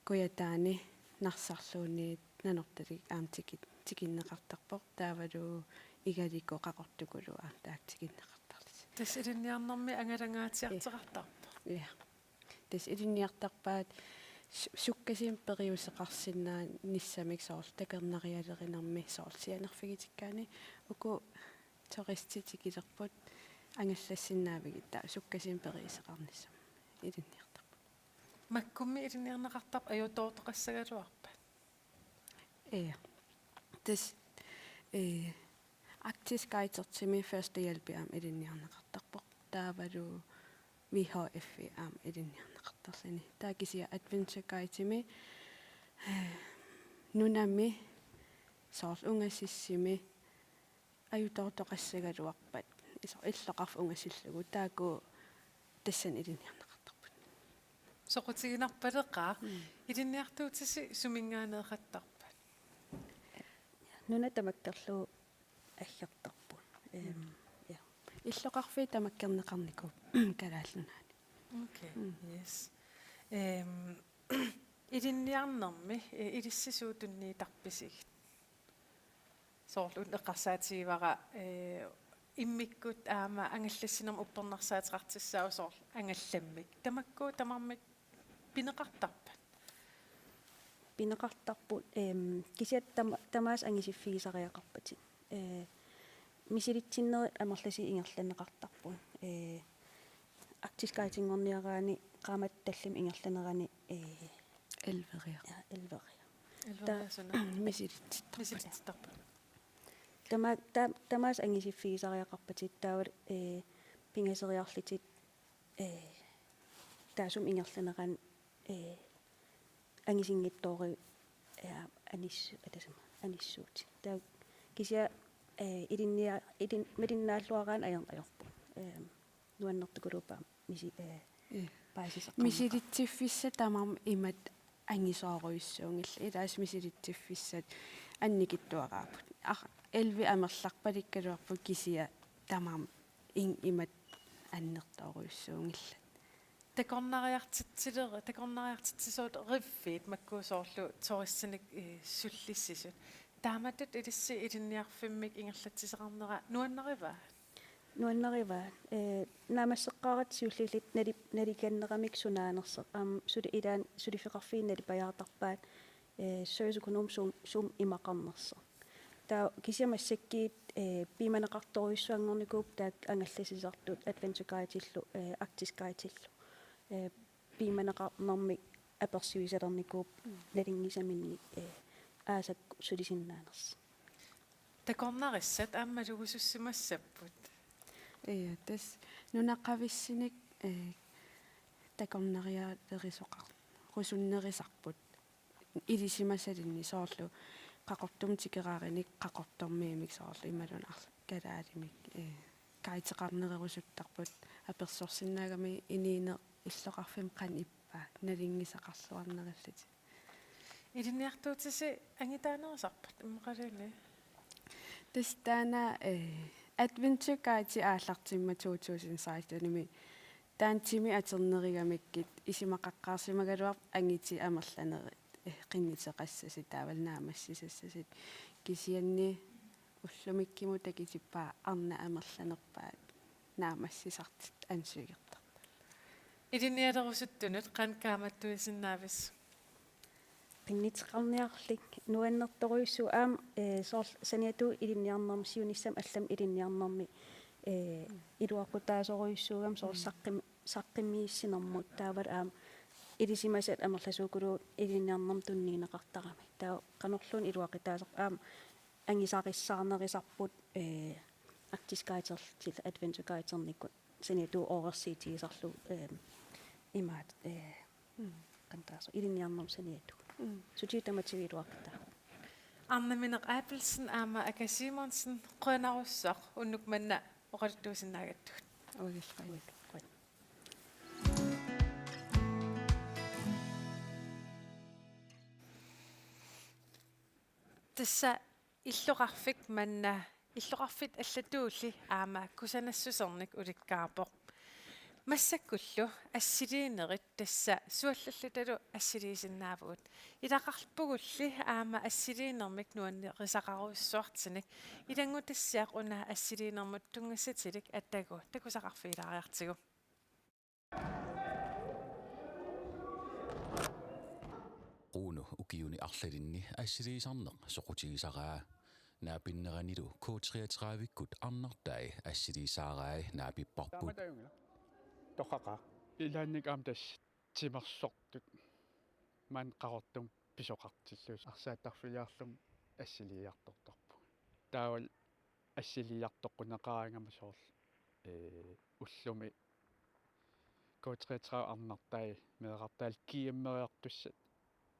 Kujataani Narsarluunniit Nanortalik aamma tiki-, tikinneqartarpoq. Taavalu Igaliku Qaqortukulu aamma taakku tikinneqartarlutik. Tassa ilinniarnermi angalangaatsiartoqartarpoq. Ja. Tassa ilinniartarpaat su-, sukkasuumik periuseqarsinnaanissamik, soorlu takornarialerinermi, soorlu sianerfigitikkaanni uku turistit tikilerput angallassinnaavigit, taava sukkasuumik periuseqarnissamik ilinniartarput. Makkummi ilinniarneqartarpat ajutoortoqassagaluarpat? Ja. Tassa, eh, Arktisk Guidertimi førstehjælpip aamma ilinniarneqartarpoq. Taavalu V H F-ip aamma ilinniarneqartarluni. Taava kisianni Adventure Guidemi, eh, nunami soorlu ungasissumi ajutoortoqassagaluarpat, iso-, illoqarfik ungasillugu, taakku tassani ilinniarneqartarput. Soqutiginarpaleqaaq. Mm. Ilinniartuutisi suminngaanneeqattarpat? Nuna tamakkerlugu aggertarput. Ehm, mm, ja. Illoqarfiit tamakkerneqarnikuupput Kalaallit Nunaanni. Okay, mm, yes. Ehm, ilinniarnermi, eh, ilissi suut tunniutarpisigit? Soorlu una eqqarsaatigivara, eh, immikkut aamma angallassinermi uppernarsaateqartussaavoq soorlu angallammik. Tamakku tamarmik pineqartarpat? Pineqartarput, ehm, kisianni tama-, tamaasa angusiffigisariaqarpatit. Eh, misilitsinnerit amerlasuut ingerlanneqartarput. Eh, Arktisk Guidinngorniaraanni qaammatit tallimat ingerlaneranni, eh, elveriaq. Ja, elveriaq. Elveriaq ta-, suna? Misilitsittarput. Misilitsittarput. Tama-, ta-, tamaasa angusiffigisariaqarpatit taavalu, eh, pingasoriarlutit, eh, taassuma ingerlaneranni, eh, angusinngitsoorivit, eh, anis-, atasama, anissuutit. Taava kisianni, eh, ilinnia-, ilin-, malinnaalluaraanni ajorn-, ajorput. Eh, nuannertukuluppa misi-, eh, eh, paasisaqarneqarpoq. Misilitsiffissat tamarmik imatut angisoorujussuunngillat. Ilaasa misilitsiffissat annikitsuaraapput. Ar-, elvi amerlarpalukkaluarpoq kisianni tamarmik in-, imatut annertoorujussuunngillat. Takornariartitsiler-, takornariartitsisuutit riffiit makku soorlu turistinik, eh, sullissisut. Taamatut ilissi ilinniarfimmik ingerlatsisoqarnera nuannarivaa? Nuannarivaa. Eh, naammasseqqaaratta siulliulluta nali-, nalikanneramik sunaanersoq. Aamma suli-, ilaanni suliffeqarfiit nalipajaartarpaat, eh, serviceøkonomi suum-, suummi imaqarnersoq. Taava kisianni massakkut, eh, piumaneqartorujussuanngornikuupput taakku angallassisartut Adventure Guidillu, eh, Arktisk Guidillu. Eh, piumaneqarnermik apersuisalernikuupput, mm, nalunngisaminnik, eh, aasakkut sulisinnaanersoq. Takornarissat aamma malugusussimassapput. Ja, tassa nunaqavissunik, eh, takornarialerisoqar-, rusunnerusarput. Ilisimasalinnik soorlu Qaqortumi tikeraarinik Qaqortormiimik soorlu imaluunniit arla-, kalaalimik, eh, guideqarnerusuttarput apersorsinnaagami inuuneq illoqarfimmi qanoq ippa nalunngisaqarluarnerullutik. Ilinniartuutisi angutaanerusarpat immaqaluunniit? Tassa taanna, eh, Adventure Guide aallartimmat to tusind seksten-imi taanna timi atornerugamikkit isumaqaqqaarsimagaluarpoq angutit amerlanerit, eh, qinnuteqassasut taavalu naammassisassasut. Kisianni ullumikkumut takutippaa arnat amerlanerpaat naammassisartut ansøgertartut. Ilinnialerusuttunut qanoq kaammattuisinnaaviuk? Qinnuteqarniarlugu nuannertorujussuuvoq aamma, eh, soorlu saniatigut ilinniarnermi siunissami allamik ilinniarnermi, eh, iluaqutaasorujussuugami soorlu, mm, saqqum-, saqqummiussinermut taavalu aamma ilisimasat amerlasuukuluupput ilinniarnermut tunniunneqartaramik. Taava qanorluunniit iluaqutaasarpoq aamma angusarissaarnerusarput, eh, Arktisk Guiderlutillu Adventure Guidernikkut saniatigut oorersuutigisarlugu, eh, imaattoq, eh, mm, qanoq taasarput ilinniarnermut saniatigut. Mm. Sutigut tamatigut iluaqutaavoq. Arnamineq Abelsen aamma Aka Simonsen, qujanarsuaq unnuk manna oqaluttuusinnaagatsigut. Uagut qujan. Qujan. Tassa illoqarfik manna, illoqarfiit allatulli aamma kusanassusernik ulikkaarpoq. Massakkullu assiliinerit tassa suallallutalu assiliisinnaavugut. Ilaqarpugulli aamma assiliinermik nuannerisaqarujussuartunik. Ilanngutassiaq una assiliinermut tunngassatilik Atagu takusaqarfigilaariartigu. Quunu ukiuni arlalinni assiliisarneq soqutigisaraa. Naapinneranilu K treogtredive-kkut arnartai assiliisaarai naapipparput. Torraqaaq. Ilaannik aamma tassa. timersortut maani Qaqortumi pisoqartillugu arsaattarfiliarlunga assiliiartortarpunga. Taavalu assiliiartoqquneqaraangama soorlu, ee, ullumi K treogtredive arnartai meerartaal G M-eriartussat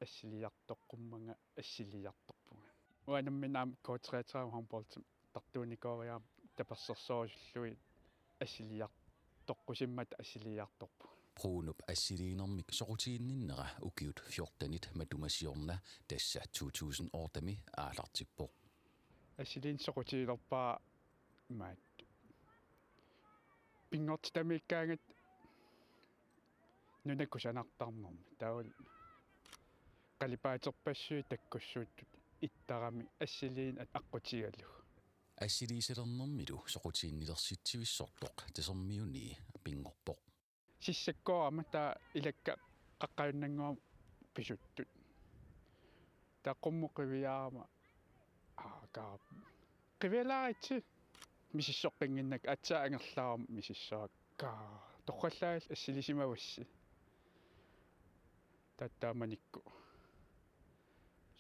assiliiartoqqummanga assiliiartorpunga. Uanga nammineq aamma K treogtredive håndboldimi tartuunikooriarama tapersersorusullugit assiliiartoqqusimmata assiliiartorpunga. Brunop assiliinermik soqutiginninnera ukiut fjortenit matuma siorna tassa to tusind ottemi aallartippoq. Assiliineq soqutigilerpara imaattoq pinngortitamiikkaangatta nunap kusanartarnermi. Taavalu qalipaaterpassuit takkussuuttut ittaramik assiliineq aqqutigalugu. Assiliisalernermilu soqutiginnilersitsivissortoq Tasermiunii pinngorpoq. Sissakkoorama taava ilakka qaqqajunnannguamik pisuttut. Taava qummut qiviarama, aa, kaa, qivialaaritsi. Misissoqqinngilakka, aatsaat angerlarama misissorakku. Kaa, torrallaagallit assilisimavassi. Taava taamanikkut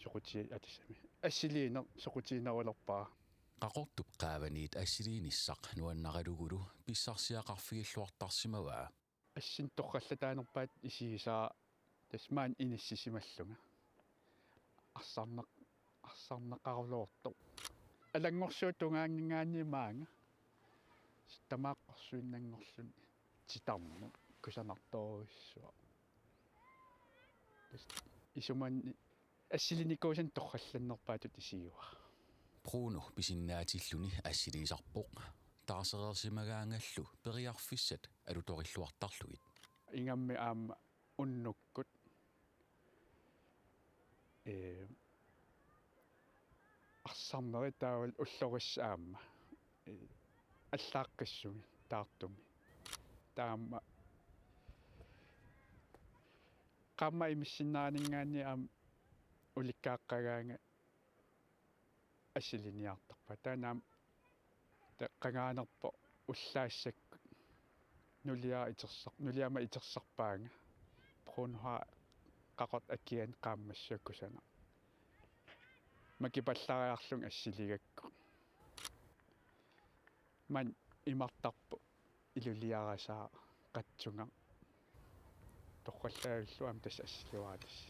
soquti-, aa, tassami assiliineq soqutiginerulerpara. Qaqortup qaavaniit assiliinissaq nuannaralugulu pissarsiaqarfigilluartarsimavaa. Assinik torrallataanerpaatut isigisara tassa maani inissisimallunga. Arsarneq-, arsarneqarluartoq. Alanngorsuup tungaanninngaanniit maanga. Tassa tamaaqqorsuinnanngorluni titarneq kusanartorujussuaq. Tassa isumanni assilinikuusannik torrallannerpaatut isigivara. Bruno pisinnaatilluni assiliisarpoq. Taarsereersimagaangallu periarfissat alutorilluartarlugit. Ingammik aamma unnukkut, ee, arsarnerit taavalu ullorissat aamma, ee, allaaqqissumik taartumik. Taava aamma qaammat imissinneraninngaanniit aamma ulikkaaqqagaangat assiliniartarpara. Taanna aamma ta-, qangaanerpoq ullaassakkut nuliara itersar-, nuliama itersarpaanga. Bruno har Qaqortoq akiani qaammassua kusanaq. Makipallariarlunga assiligakku. Maani imartarpoq iluliarasaaq qatsungaq. Torrallaagallu aamma tassa assilivaatasi.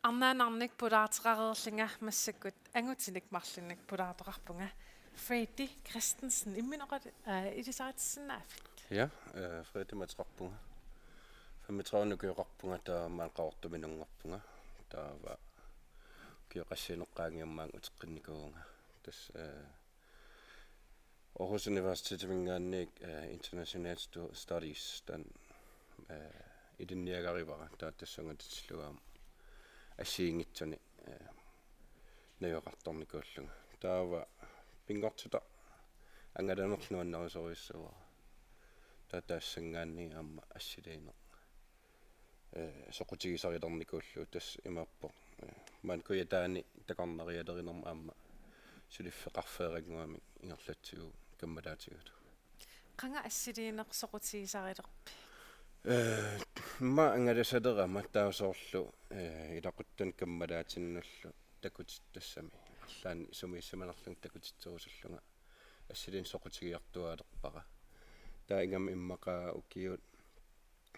Arnaanarnik pulaarteqareerlunga massakkut angutinik marlunnik pulaartoqarpunga. Freddy Christensen, imminut oqal-, aa, ilisaritissinnaaviuk? Ja, øh, Freddy ateqarpunga. Femogtredive ukioqarpunga, taava maani Qaqortumi inunngorpunga. Taava ukioq qassiineq qaangiummat uteqqinnikuuvunga. Tassa, øh, Aarhus Universitetiminngaanniit, øh, International Stu-, Studies, taanna, øh, ilinniagarivara, taava tassunga atatillugu aamma assigiinngitsuni, øh, najugaqartarnikuullunga. Taava pinngortitaq angalanerlu nuannarisorujussuuara. Taava tassanngaanniit aamma assiliineq, øh, soqutigisarilernikuullugu, tassa imaappoq, øh, maani Kujataani takornarialerinermi aamma suliffeqarfeerannguamik ingerlatsivugut kammalaatigut. Qanga assiliineq soqutigisarilerpit? Øh, immaqa angalasalerama taava soorlu, øh, ilaquttani kammalaatinnullu takutit-, tassami arlaannik sumiissimanerlunga takutitserusullunga assiliineq soqutigiartuaalerpara. Taava ingammik immaqa ukiut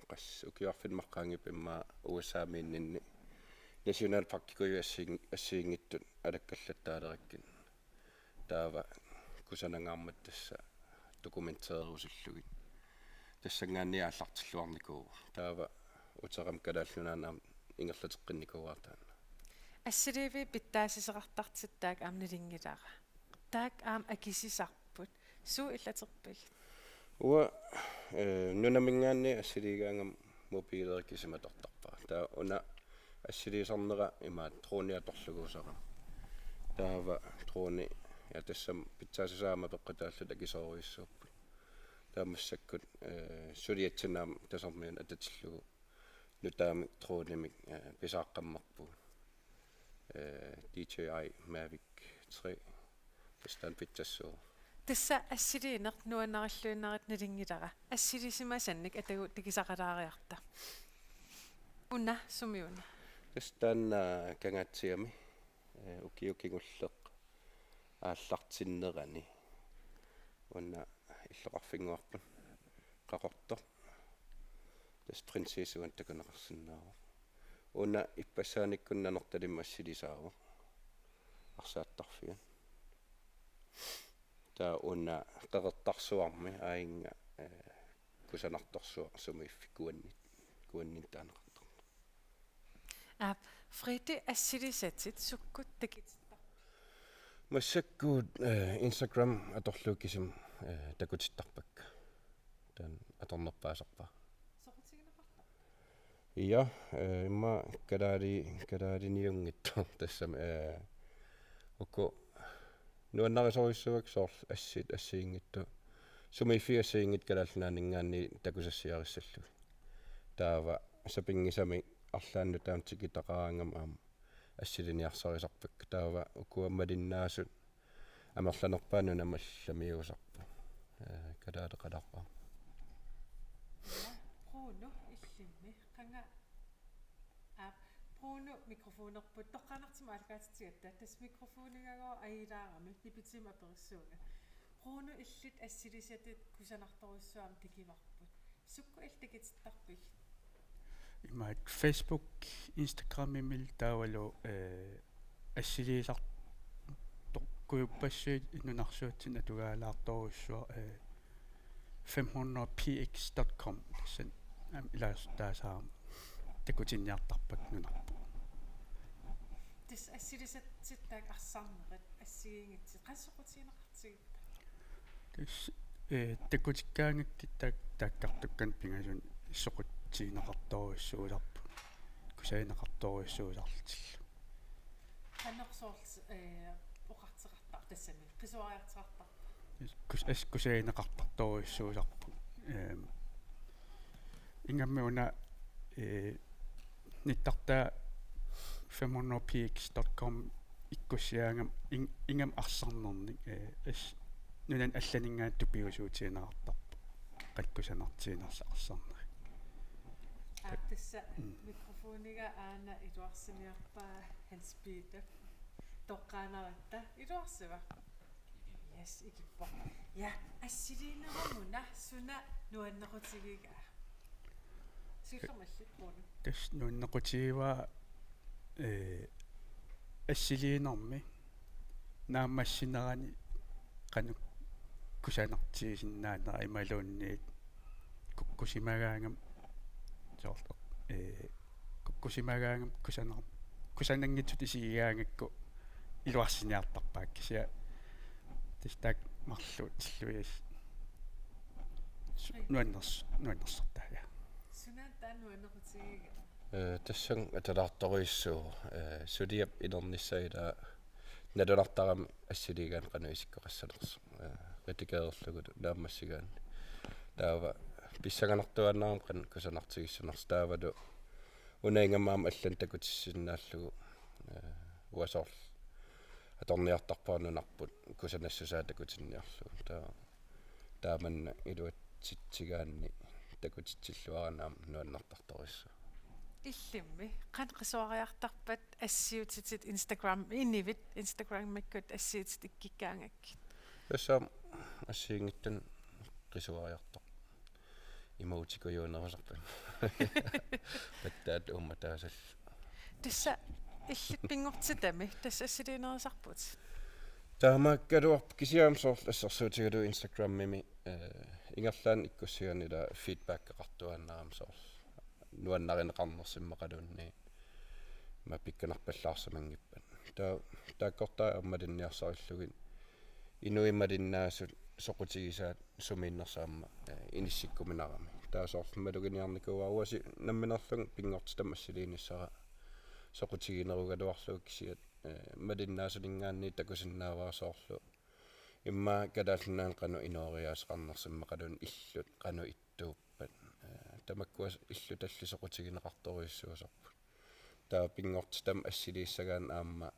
qas-, ukioq arfineq-marluk qaangiuppat immaqa U S A-miinninni nationalparkikujui assiin-, assigiinngitsut alakkallattaalerakkit. Taava kusanangaarmat tassa dokumenteerusullugit. Tassanngaanniit aallartilluarnikuuvoq. Taava uterama Kalaallit Nunaanni aamma ingerlateqqinnikuuara taanna. Assiliiviit pitsaassisoqartartut taakku aamma nalunngilara. Taakku aamma akisisarput. Suut illaterpigit? Uanga, øh, nunaminngaanniit assiliigaangama mobiileerikka isimatortarpara. Taava una assiliisarnera imaattoq droni atorluguusarami. Taava droni, ja, tassami pitsaassisut aamma peqqutaallutik akisoorujussuupput. Taava massakkut, øh, suliatsinnut aamma Tasermiunut atatillugu nutaamik dronimik, øh, pisaaqqammerpugut. Øh, D J I Mavic tre. Tassa taanna pitsassuuvoq. Tassa assiliineq nuannarilluinnarlugu nalunngilara. Assilisimasannik atagu takusaqalaariarta. Una sumiuna? Tassa taanna Kangaatsiami, eh, ukiut kingulleq aallartinnerani. Una illoqarfinnguarput Qaqortoq. Tassa prinsessuanut takuneqarsinnaavoq. Una ippassaanikkut Nanortalimmi assilisaavoq. Arsaattarfiat. Taava una Qeqertarsuarmi aajuna, eh, kusanartorsuaq sumiiffik kuanni-, kuanninnut taaneqartartoq. Aap, Fredi, assilisatit sukkut takutittarpit? Massakkut, eh, Instagram atorlugu kisimi, eh, takutittarpakka. Taanna atornerpaasarpara. Soqutigineqartarpa? Ja, eh, immaqa kalaali-, kalaaliniunngitsoq tassami, eh, uku nuannarisorujussuuakka soorlu assit assigiinngitsut. Sumiiffiit assigiinngitsut Kalaallit Nunaanninngaanniit takusassiarissallugit. Taava sapinngisamik arlaannut taama tikitaqaraangama aamma assiliniarsarisarpakka. Taava ukua malinnaasut amerlanerpaat nunamut allamiusarput. Eh, kalaaleqalaarpara. Ja, Bruno illimmi. Qanga-, aap, Bruno mikrofonerput toqqaannartumik aallakaatitsigatta. Tassa mikrofonigagooq ajugaarami, nipitigut aperissuunga. Bruno, illit assilisatit kusanartorujussuarmik takuvarput. Sukkut illit takutittarpigit? Imaak Facebook, Instagramimil taavalu, eh, assiliisartoq kujuppassuit nunarsuatsinni atugaalaartorujussuaq, eh, fem hundrede P X dot com, tassani aamma ilaasortaasarami takutinniartarpakka nunarput. Tassa assilisatit taakku arsarnerit assigiinngitsut, qanoq soqutiginneqartigippit? Tassa, eh, takutikkaangakkit taak-, taakkartukkanik pingasunik soqutigineqartorujussuusarput. Kusagineqartorujussuusarlutillu. Qanoq soorlu, eh, oqartoqartarpa tassami? Qisuariartoqartarpa? Kus-, as-, kusagineqartartorujussuusarput. Ehm, ingammik una, eh, nittartaa fem hundrede P X dot com ikkussigaangama in-, ingammik arsarnernik, eh, as-, nunani allaninngaanniit tupiusuutigineqartarpoq. Qanoq kusanartiginersut arsarnerit. Aap, tassa Mm. mikrofoniga aana iluarsiniarpaa Hans Peter. Toqqaannaratta. Iluarsiva? Yes, ikippoq. Ja, assiliinermuna suna nuannequtigigaa? Siullermik allit, Bruno. Tassa nuannequtigivaa, eh, assiliinermi naammassinerani qanoq kusanartigisinnaanera imaluunniit kukkusimagaangama soorlu, eh, kukkusimagaangama kusanar-, kusananngitsutut isigigaangakku iluarsiniartarpaa, kisianni tassa taakku marluutillugit nuanners-, nuannersortaa, ja. Sunaana taanna nuannequtigigaa? Eh, tassani atalaartorujussuuvoq, eh, suliap inernissaa ilaa nalunartarami assiliigaanni qanoq isikkoqassanersoq. Eh, redigererlugulu naammassigaanni. Taava pissanganartuaannarami qanoq kusanartigissanersoq, taavalu una ingammik aamma allanik takutissinnaallugu, eh, uanga soorlu atorniartarpara nunarput kusanassusaa takutinniarlugu. Taava taamanna iluatsitsigaanni takutitsilluarani aamma nuannertartorujussuuvoq. Illimmi, qanoq qisuariartarpat assiutitit Instagram, inivit Instagramikkut assiutitit ikkukkaangakkit? Tassa aamma assigiinngitsunik qisuariartarpoq. Emoji-kujuunerusarput. Pattaat uummataasallu. Tassa illit pinngortitami tassa assiliinerusarputit? Taamaakkaluarpoq, kisianni soorlu assersuutigalugu Instagramimi, eh, ingerlaannaq ikkussigaanni ilaa feedbackeqartuaannarami soorlu nuannarineqarnersimmaqaluunniit, ima pikkunarpallaarsimanngippat. Taa-, taakkortaa aamma malinniarsarillugit inuit malinnaasut soqutigisaat sumiinnersut aamma, eh, inissikkuminarami. Taava soorlu maluginiarnikuuara, uanga si-, nammineerlunga pinngortitami assiliinissara soqutiginerugaluarlugu, kisianni, eh, malinnaasuninngaanniit takusinnaavara soorlu immaqa Kalaallit Nunaanni qanoq inooriaaseqarnersimmaqaluunniit illut qanoq ittuuppat. Eh, tamakkua illut tallit soqutigineqartorujussuusarput. Taava pinngortitami assiliissagaanni aamma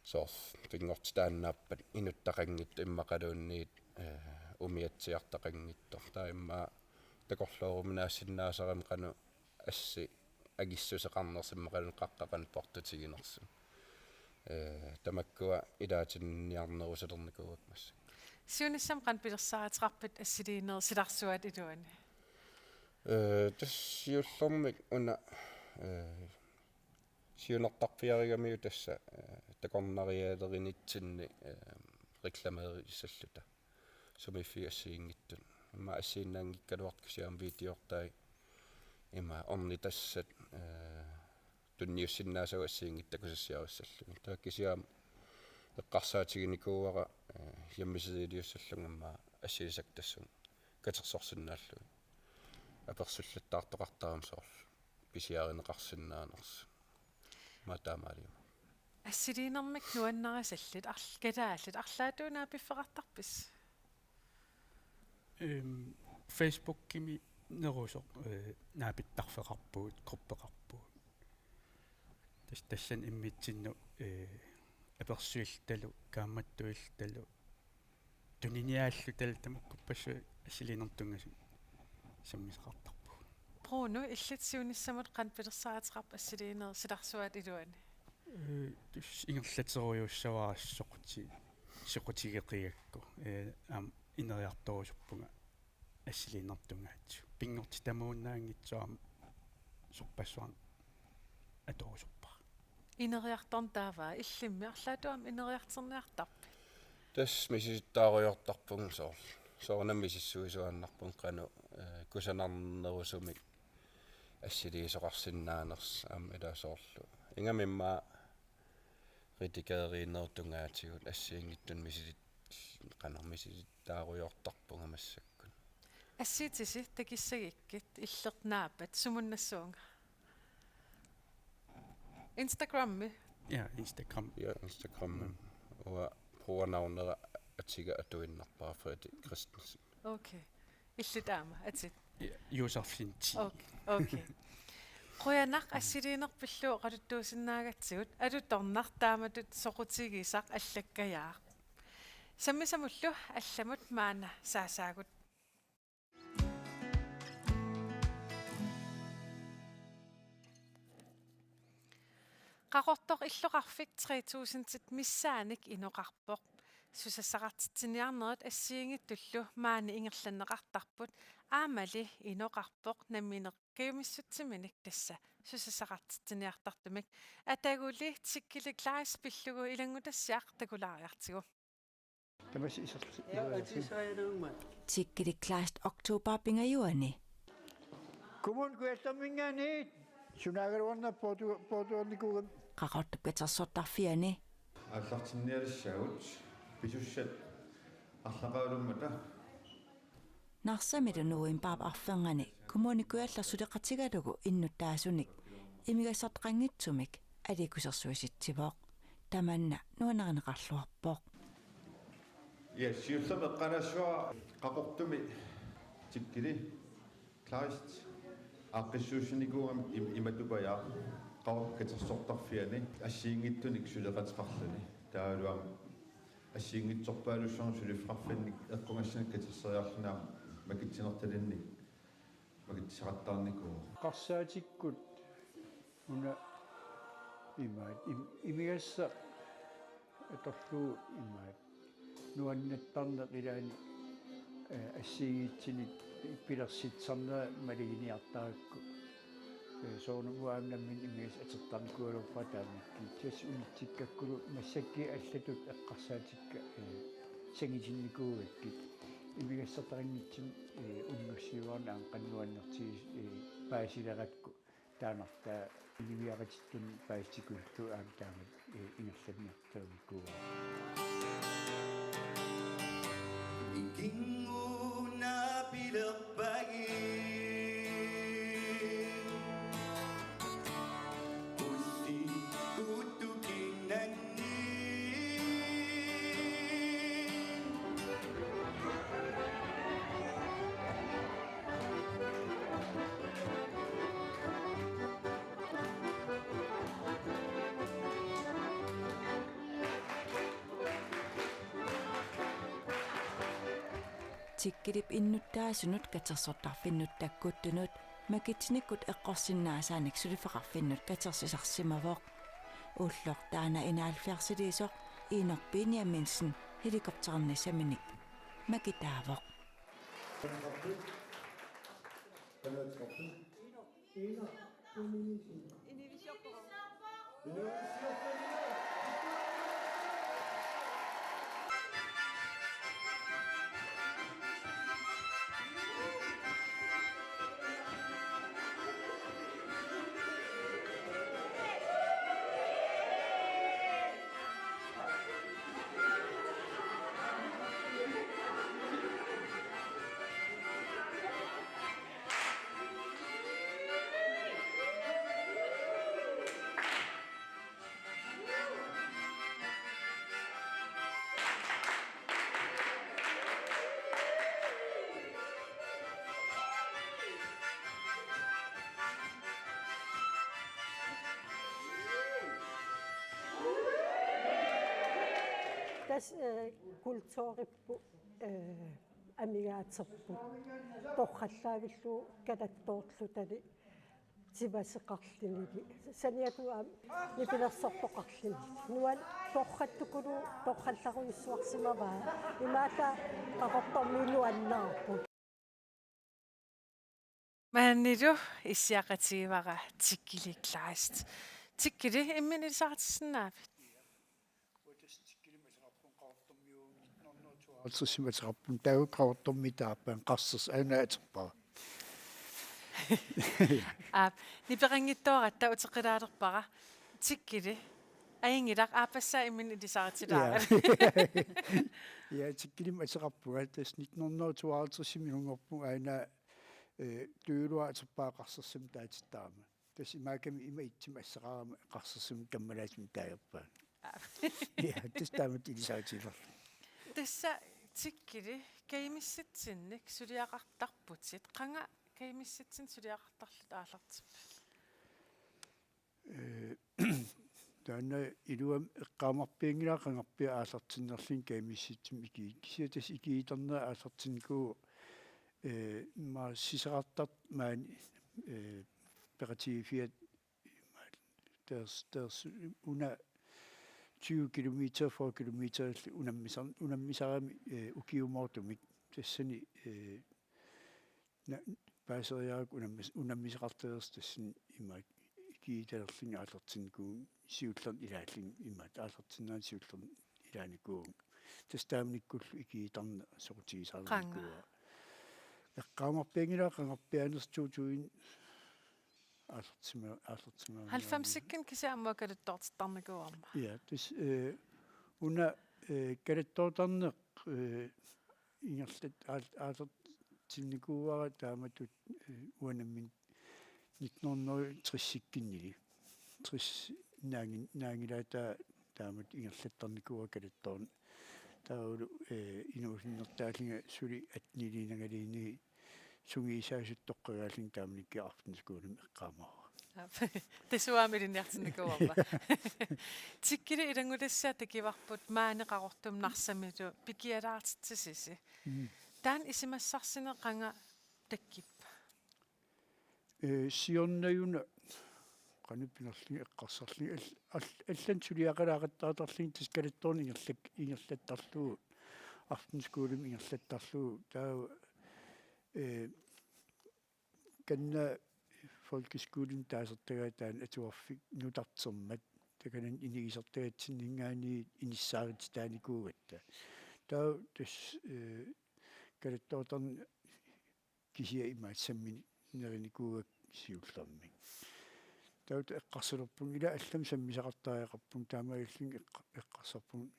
Soorlu pinngortitaannaappat inuttaqanngitsoq immaqaluunniit, eh, umiatsiartaqanngitsoq. Taava immaqa takorlooruminaassinnaasarami qanoq assi angissuseqarnersoq immaqaluunniit qaqqaq qanoq portutiginersoq. Eh, tamakkua ilaatinniarnerusulernikuuakka massakkut. Siunissami qanoq pilersaaruteqarpit assiliinerit silarsuaata iluani? Eh, tassa siullermik una, eh, siunertarfiarigamiuk tassa, eh, takornarialerinitsinni, eh, reklameerissalluta sumiiffiit assigiinngitsut. Immaqa assiinnaanngikkaluartut kisianni videortai ima ornitassat, eh, tunniussinnaasagut assigiinngitsut takusassiarissallugit. Taava kisianni eqqarsaatiginikuuara, eh, hjemmesideliussallunga immaqa assilisaktassunga katersorsinnaallugit. Apersullattaartoqartarami soorlu pisiarineqarsinnaanersut. Immaqa taamaaliorluni. Assiliinermik nuannarisallit, arl-, kalaallit, arlaatigut naapiffeqartarpisi? Ehm, Facebookimi nerusoq, eh, naapittarfeqarpugut, gruppeqarpugut. Tas-, tassani immitsinnut, eh, apersuilluta, kaammattuilluta, tuniniaalluta tamakkuppassuit assiliinermut tunngasut sammisaqartarpugut. Bruno, illit siunissamut qanoq pilersaaruteqarpit assiliinerit silarsuaata iluani? Eh, tassa ingerlaterujuussavara soquti-, soqutigeqigakku. Eh, aamma ineriartorusuppunga assiliinermut tungaatigut. Pinngortitamiinnaanngitsoq aamma sorpassuarnik atorusuppara. Ineriartorneq taava illimmi arlaatigut aamma ineriartorniartarpit? Tassa misilittaarujoortarpunga soorlu. Soorunami misissuisuaannarpunga qanoq, eh, kusanarnerusumik assiliisoqarsinnaanersoq aamma ilaa soorlu. Ingammik immaqa redigeeriinnerup tungaatigut assigiinngitsunik misilit-, qanoq misilittaarujoortarpunga massakkut. Assiitisi takissagikkit illit naapat sumunnassuunga? Instagrammi? Ja, Instagram. Ja, Instagram. Mm. Uanga brugernavnera atiga atuinnarpara Fredi Christensen. Okay. Illit aamma atit? Ja, Josefsen ti. Okay, okay. Qujanaq assiliineq pillugu oqaluttuusinnaagatsigut, alutornaq taamatut soqutigisaq allakkajaaq. Sammisamullu allamut maanna saasaagut. Qaqortoq illoqarfik tre tusindit missaannik inoqarpoq. Susassaqartitsiniarnerit assigiinngitsullu maani ingerlanneqartarput, aammali inoqarpoq nammineq kajumissutsiminik, tassa susassaqartitsiniartartumik. Ataguli Tikkili Kleist pillugu ilanngutassiaq takulaariartigu. Tamassi iserlusi. Tikkili Kleist oktober pingajuani. Kommune Kujallerminngaanniit sunaagaluarnerput poortu-, poortuarnikuugami. Qaqortup katersortarfiani. Aallartinnialissaagut pisussat arlaqalummata. Narsamilu novembarip arfernganni Kommune Kujalleq suleqatigalugu innuttaasunik imigassartaqanngitsumik aliikkusersuisitsivoq. Tamanna nuannarineqarluarpoq. Ja, siullermik eqqaalaassuara Qaqortumi Tikkili Kleist aaqqissuussinikuugami im-, imatupajaaq Qaqortup katersortarfiani assigiinngitsunik suleqateqarluni. Taavalu aamma assigiinngitsorpaalussuarnik suliffeqarfinnik eqqugassanik katerseriarluni aamma makitsinertalinnik makitsisaqattaarnikuuvoq. Eqqarsaatikkut una imaat im-, imigassaq atorlugu imaat nuannattarneq ilaanni, eh, assigiinngitsunik pilersitsisarnera maluginiartarakku. Eh, soorunami uanga aamma nammineq imigassaq atortarnikuugaluarpara taamanikkut. Tassa unitsikkakkulu massakkut allatut eqqarsaatikka, eh, sangitinnikuugakkit. Imigassartaqanngitsumik, eh, unnussiuarneq aamma qanoq nuannertigisoq, eh, paasilerakku. Taannartaa inuiaqatitsinnut paasitikuullugu aamma taamatut, eh, ingerlanniartarnikuuara. Ikingunapilerpagi. Ulli utukinnanni. Tikkilip innuttaasunut katersortarfinnut takkuttunut makitsinikkut eqqorsinnaasaanik suliffeqarfinnut katersisarsimavoq. Ulloq taanna enoghalvfjerdsiliisoq Inuk Benjaminsen helikopterinissaminik makitaavoq. Tassa, øh, kulturipput, øh, amigaaterput. Torrallaavillugu kalattoorlutali timaseqarlunili. Saniatigut aamma nipilersortoqarluni. Nuann-, torrattukuluuvoq, torrallarujussuarsimavaa. Imaallaat Qaqortormiut nuannaarput. Maanilu issiaqatigivara Tikkili Kleist. Tikkili, imminut ilisaritissinnaaviuk? Halvtredsimi ateqarpunga, taava Qaqortormiit taarpaan Qarsers aana aterpara. Aap, nipeqanngitsooratta uteqqilaalerpara. Tikkili, ajunngilaq, aappassaa imminut ilisaritilaarlugu. Ja. Ja, Tikkilimik ateqarpunga, tassa nitten hundrede og tooghalvtredsimi inunngorpunga aana, øh, Tuulua aterpara Qarsersumik taatittaarama. Tassa imaakkami ima ittumik assaqarama Qarsersumik kammalaatumik taagerpara. Ja, tassa taamatut ilisaritilerlugu. Tassa Tikkili, kajumissutsinnik suliaqartarputit. Qanga kajumissutsinnik suliaqartarlutit aallartippit? Øh, taanna iluamik eqqaamarpianngilara qangarpiaq aallartinnerlunga kajumissutsimik ikii-, kisianni tassa ikiuutarneq aallartinnikuuvoq, øh, immaqa sisorartartut maani, øh, peqatigiiffiat, tassa, tassa una tyve kilometer, fyrre kilometer unammisar-, unammisarami, øh, ukiumoortumik. Tassani, øh, na-, paaseriarakku unammis-, unammisaqartoreersoq, tassani imaak ikiuutalerlunga aallartinnikuuvunga siullermik ilaallunga, imaak aallartinnerani siullermik ilaanikuuvunga. Tassa taamanikkullu ikiuutarneq soqutigisarnikuuara. Qanga? Eqqaamarpianngilara qangarpiaanersoq to tusind aallartima-, aallartima-. Halvfemsikkut kisianni aamma kalattoortittarnikuuarma. Ja, tassa, øh, una, øh, kalattoortarneq, øh, ingerlat-, aal-, aallartinnikuuara taamatut, øh, uanga nammineq nitten hundrede og tres-ikkunnili. Tres naanngin-, naanngilaat taa-, taamatut ingerlattarnikuuara kalattoorneq. Taavalu, øh, inuusunnertaallunga suli atteniliinnangaluunniit sungiusaasutut toqqagaallunga taamanikkut aftenskolemut eqqaamavara. Aap. Tassa uanga ilinniartinnikuuarma. Tikkili, ilanngutassiaq takuvarput maani Qaqortumi Narsamilu pikialaartitsisusi. Mm. Taanna isumassarsineq qanga takkuppa? Øh, siornaguna qanoq pinerlunga eqqarsarlunga al-, al-, allanut suliaqalaaqattaartarlunga tassa kalattoorneq ingerlak-, ingerlattarlugu, aftenskolemut ingerlattarlugu, taava, øh, kanna folkeskolimi taasartagaa taanna atuarfik nutartermat, takanani inigisartagatsinninngaanniit inissaarititaanikuugatta. Taava tassa, øh, kalattoortarneq kisiat imaattumik sammineq nerinikuuakka siullermik. Taava eqqarsalerpunga, ila allamik sammisaqartariaqarpunga, taamaalillunga eqqa-, eqqarsarpunga.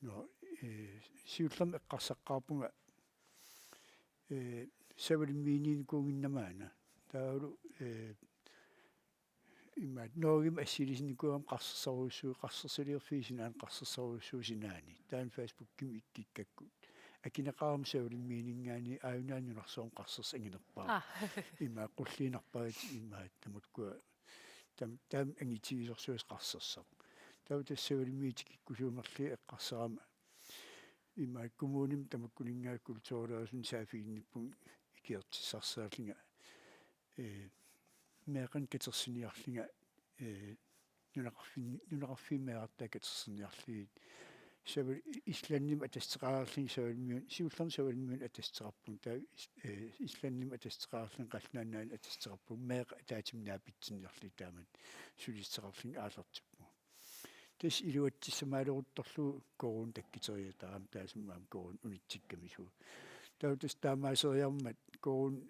Nå, øh, siullermik eqqarsaqqaarpunga, øh, Savalimmiinikuunnginnama aana. Taavalu, øh, imaattoq Norgemi assilisinnikuugama qarsersorujussuuvoq, qarsersuliorfiit sinaani, qarsersorujussuuvoq sinaani. Taanna Facebookimi ikkukkakku. Akineqarama Savalimmiininngaanniit aajuna nunarsuarmi qarsersut anginerpaat. Ah. Ima qulliinnarpaat imaattoq tamakkua tam-, taama angitigisorsuaq qarsersut. Taava tassa Savalimmiut tikikkusuumerlugit eqqarsarama imaak kommunimi tamakkuninngaanniit kulturilerisunut saaffiginnippunga ikiortissarsiorlunga, ee, meeqqanik katersiniarlunga, ee, nunaqarfin-, nunaqarfiit meerartaat katersiniarlugit. Sava-, Islandimi atassuteqarluni Savalmiunut, siullermik Savalmiunut atassuteqarpunga, taava Is-, ee, Islandimi atassuteqarluni Qallunaat Nunaanni atassuteqarpunga, meeqqat ataatsimik naapitsinniarlugit taamatut sulissuteqarluni aallartippunga. Tassa iluatsissamaaleruttorlugu koruuni takkuteriataarami taassuma aamma koruuni unitsikkamisuuvoq. Taava tassa taamaaseriarmat koruuni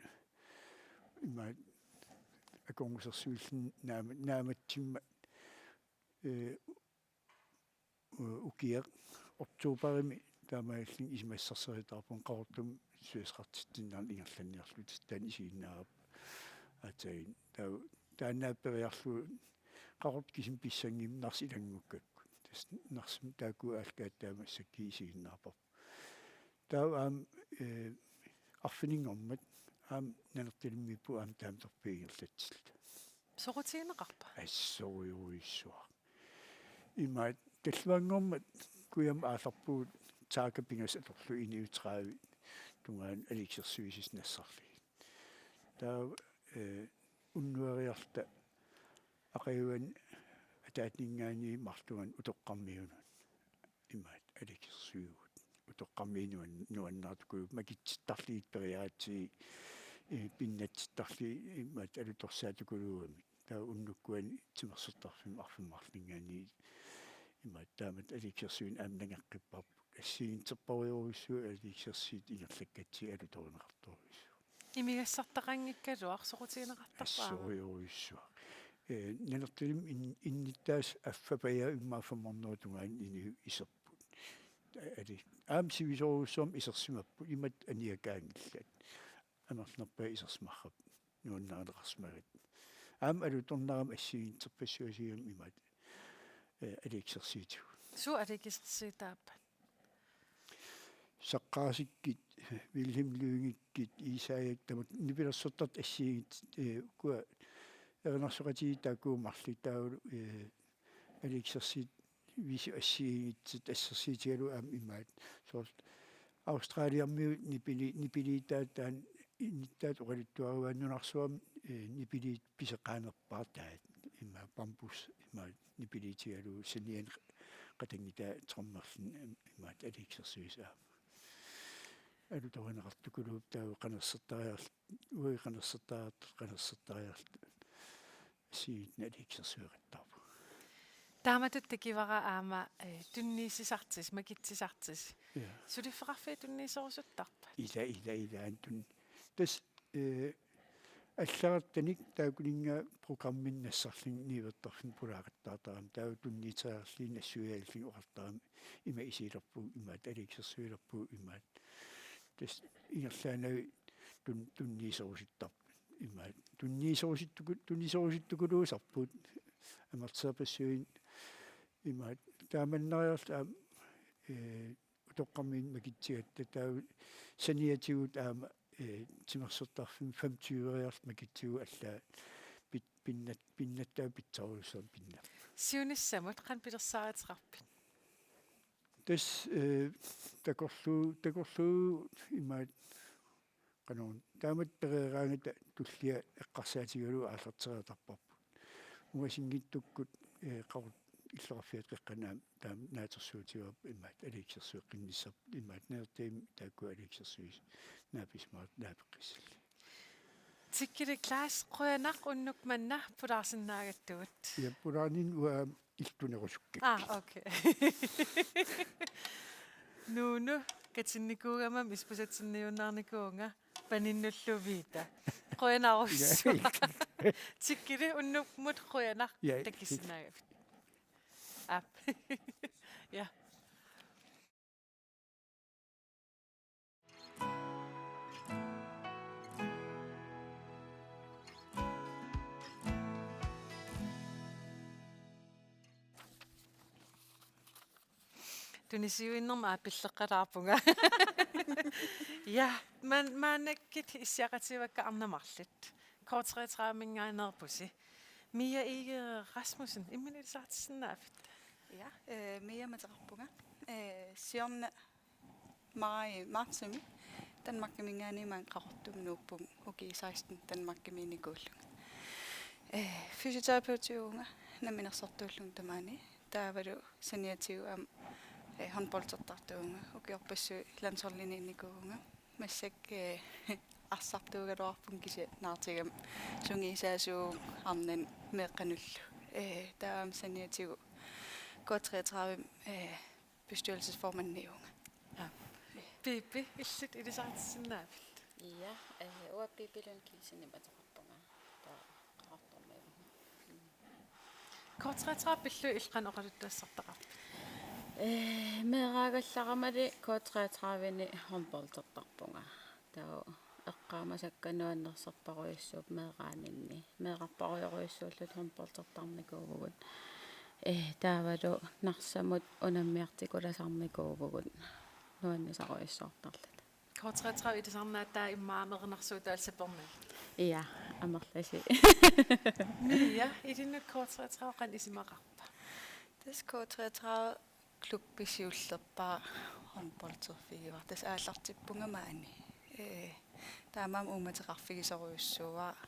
imaak akornusersuilluni naama-, naamatsimmat, ee, u-, ukioq oktoberimi taamaalilluni isumassarsioritaarpunga Qaqortumi suleqatitsiinnarni ingerlanniarlugu, tassa taanna isiginnaarpara aatsaat. Taava taanna periarlugu Qaqortoq kisimi pissanngimmat Narsaq ilanngukkakku. Tassa Narsami taakku aallakaatitaat massakkut isiginnaarparput. Taava aamma, ee, arfininngormat aamma Nanortalimmiippugut aamma taamatorpiaq ingerlatsilluta. Soqutigineqarpa? Assorujussuaq. Imaak tallimanngormat kujammut aallarpugut taakku pingasut atorlugit inuit tredive tungaanut aliikkusersuisut nassarlugit. Taava, ee, unnueriarluta aqaguani ataataninngaanniit marlunngani utoqqarmiunut imaak aliikkusersuivugut. Utoqqarmiit nuan-, nuannaartukuluupput, makitsittarlugit periaatsigit, ee, pinnatsittarlugit imaak alutorsaat tukuluugamik. Taava unnukkuani timersortarfimmi arfineq-marlunninngaanniit imaak taamatut aliikkusersuineq aamma nangeqqipparput. Assigiinngitsorpassuarujussuuvoq, aliikkusersuisut ingerlakkatsigit alutorineqartorujussuuvoq. Imigassartaqanngikkaluaq soqutigineqartarpa aamma? Assorujussuaq. Ee, Nanortalimmi in-, innuttaasut affapajaat immaqa femhundrede tungaanut inuit iserput. Ali, aamma sivisoorujussuarmik isersimapput, imatut aniakaanngillat. Amerlanerpaat isersimapput nuannarineqarsimagatta. Aamma alutornarami assigiinngitsorpassuasigamik imaak, ee, aliikkusersuutigut. Suut aliikkusersuutaappat? Saqqaasikkut, Wilhelm Lyngekkut, Isaiakkut, taamatut nipilersortartut assigiinngitsut, ee, ukua erinarsoqatigiit taakku marluk taavalu, ee, aliikkusersuisut assigiinngitsut assersuutigalugu aamma imaak. Soorlu Australiamiut nipili-, nipiliitaat taanna innuttaasut oqaluttuaruit nunarsuarmi, ee, nipiliit pisoqaanerpaartaat imaak bambus imaak nipiliitigalugu saniani qatanngutaa trommerluni imaak aliikkusersuisut aamma. Alutorineqartukuluupput taava qanersertariarl-, uagut qanersertariarluta, qanersertariarluta assigiinngitsunik aliikkusersueqattaarpugut. Taamatut takivara aamma, eh, tunniussisartusi, makitsisartusi. Ja. Suliffeqarfiit tunniuserusuttarpat? Ila, ila, ilaanni tun-, tassa, eh, allagartanik taakkuninngaanniit programmini nassarluni niuertarfimmi pulaaqattaartarami, taava tunniuteriarlugit nassuiaallugit oqartarami ima isigilerpugut imaak, aliikkusersuilerpugut imaak. Tassa ingerlaannaq tun-, tunniuserusuttarput. Imaak. Tunniuserusuttuku-, tunniuserusuttukuluusarput. Amerlasoorpassuit imaak. Taamannariarluta aamma, ee, utoqqarmiinik makitsigatta taava saniatigut aamma, ee, timersortarfimmi femogtyveriarluta makitsigut allaat pit-, pinnat-, pinnattaaq pitsaarujussuarmik pinnapput. Siunissamut qanoq pilersaaruteqarpit? Tassa, ee, takorluu-, takorluuvugut imaak qanoruna. Taamatut pereeraangata tullia eqqarsaatigalugu aallartereertarparput. Ungasinngitsukkut, ee, Qaqortoq illoqarfiata qeqqanut aamma taama naatsorsuutigaarput imaak aliikkusersueqqinnissarput imaak Nanortalimmi taakku aliikkusersuisut naapisimaartut naapeqqissallugit. Tikkili Klaas, qujanaq unnuk manna pulaarsinnaagattugut. Ja, pulaarninni uanga iltunerusukkakku. Ah, okay. Nuunu, katinnikuugama isipusatsinniunnaarnikuuvunga paninnullu Vita. Qujanarsuaq. Ja. Tikkili unnummut qujanaq. Ja. Takusinnaagavit. Aap. Ja. Tunisiuinnarmik aap pilleqqalaarpunga. Ja, maan-, maannakkut issiaqatigivakkit arnat marluk. K treogtredive-minngaanneerpusi. Mia Egede Rasmussen, imminut ilisaritissinnaaviuk? Ja, øh, Mia ateqarpunga. Øh, siorna Maj, martsimi Danmarkiminngaanniit maanga Qaqortumi nuuppunga, ukiut seksten Danmarkimiinnikuullunga. Eh, fysioterapeutiuvunga namminersortuullunga tamaani. Taavalu saniatigut aamma, eh, håndboldertartuuvunga, ukiorpassuit landsholdiniinnikuuvunga. Massakkut, eh, arsartuugaluarpunga kisianni naartigama sungiusaasuuvunga arnani meeqqanullu. Eh, taava aamma saniatigut K treogtredive, eh, bestyrelsesformandiuvunga. Ja. Pipi, illit ilisaritissinnaavillit? Ja, eh, uanga Pipi Lund Kielsenimik atoqarpunga. Taava Qaqortormiuvunga. K treogtredive pillugu illit qanoq oqaluttuassartaqarpit? Eh, meeraagallarama K treogtredive-ni håndboldertarpunga. Taava eqqaamasakka nuannersorparujussuupput meeraaninni. Meerarparujorujussuulluta håndboldertarnikuuvugut. Eh, taavalu Narsamut unammiartikulasarnikuuvugut nuannisarujussuartarluta. K treogtredive ilisarnaataa immaqa erinarsuutaa sapernaa. Ja, amerlasi. Mia, ilinnut K treogtredive qanoq isumaqarpa? Tassa K treogtredive klubbi siullerpaaq håndbolderfigivara. Tassa aallartippunga maani. Ee, taamaammat uummateqarfigisorujussuuara.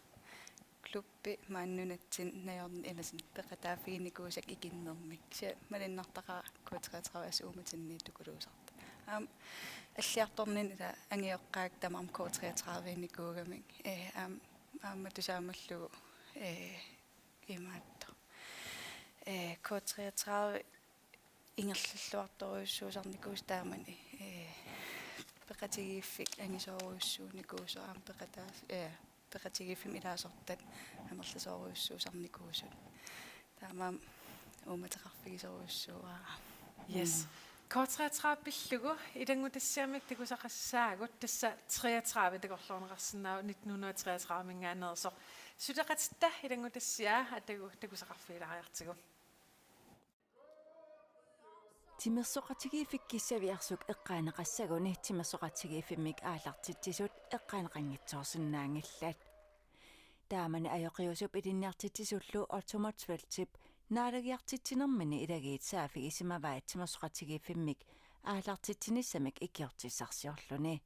Klubbi maani nunatsinni najornit ilaat peqataaffiginikuusakka ikinnermik. Kisianni malunnartaqaaq K treogtredive assut uummatinniittukuluusartoq. Aamma alliartorninni ila angajoqqaakka tamarmik K treogtredive-nikuugamik. Ee, aamma, aamma tusaammallugu, ee, imaattoq. Ee, K treogtredive ingerlalluartorujussuusarnikuusoq taamani, ee, peqatigiiffik angisoorujussuunikuusoq aamma peqataa-, ee, peqatigiiffimmi ilaasortat amerlasoorujussuusarnikuusut. Taamaammat uummateqarfigisorujussuuara. Yes. Mm. K treogtredive pillugu ilanngutassiamik takusaqassaagut, tassa treogtredive takorloorneqarsinnaavoq, nitten hundrede og treogtredive-minngaanneersoq. Suleqatitta ilanngutassiaa atagu takusaqarfigilaariartigu. Timersoqatigiiffik Kissaviarsuk eqqaaneqassaguni timersoqatigiiffimmik aallartitsisut eqqaaneqanngitsoorsinnaanngillat. Taamani ajoqiusup ilinniartitsisullu Otto Motzfeldtip naalagiartitsinermini ilagiit saaffigisimavai timersoqatigiiffimmik aallartitsinissamik ikiortissarsiorluni.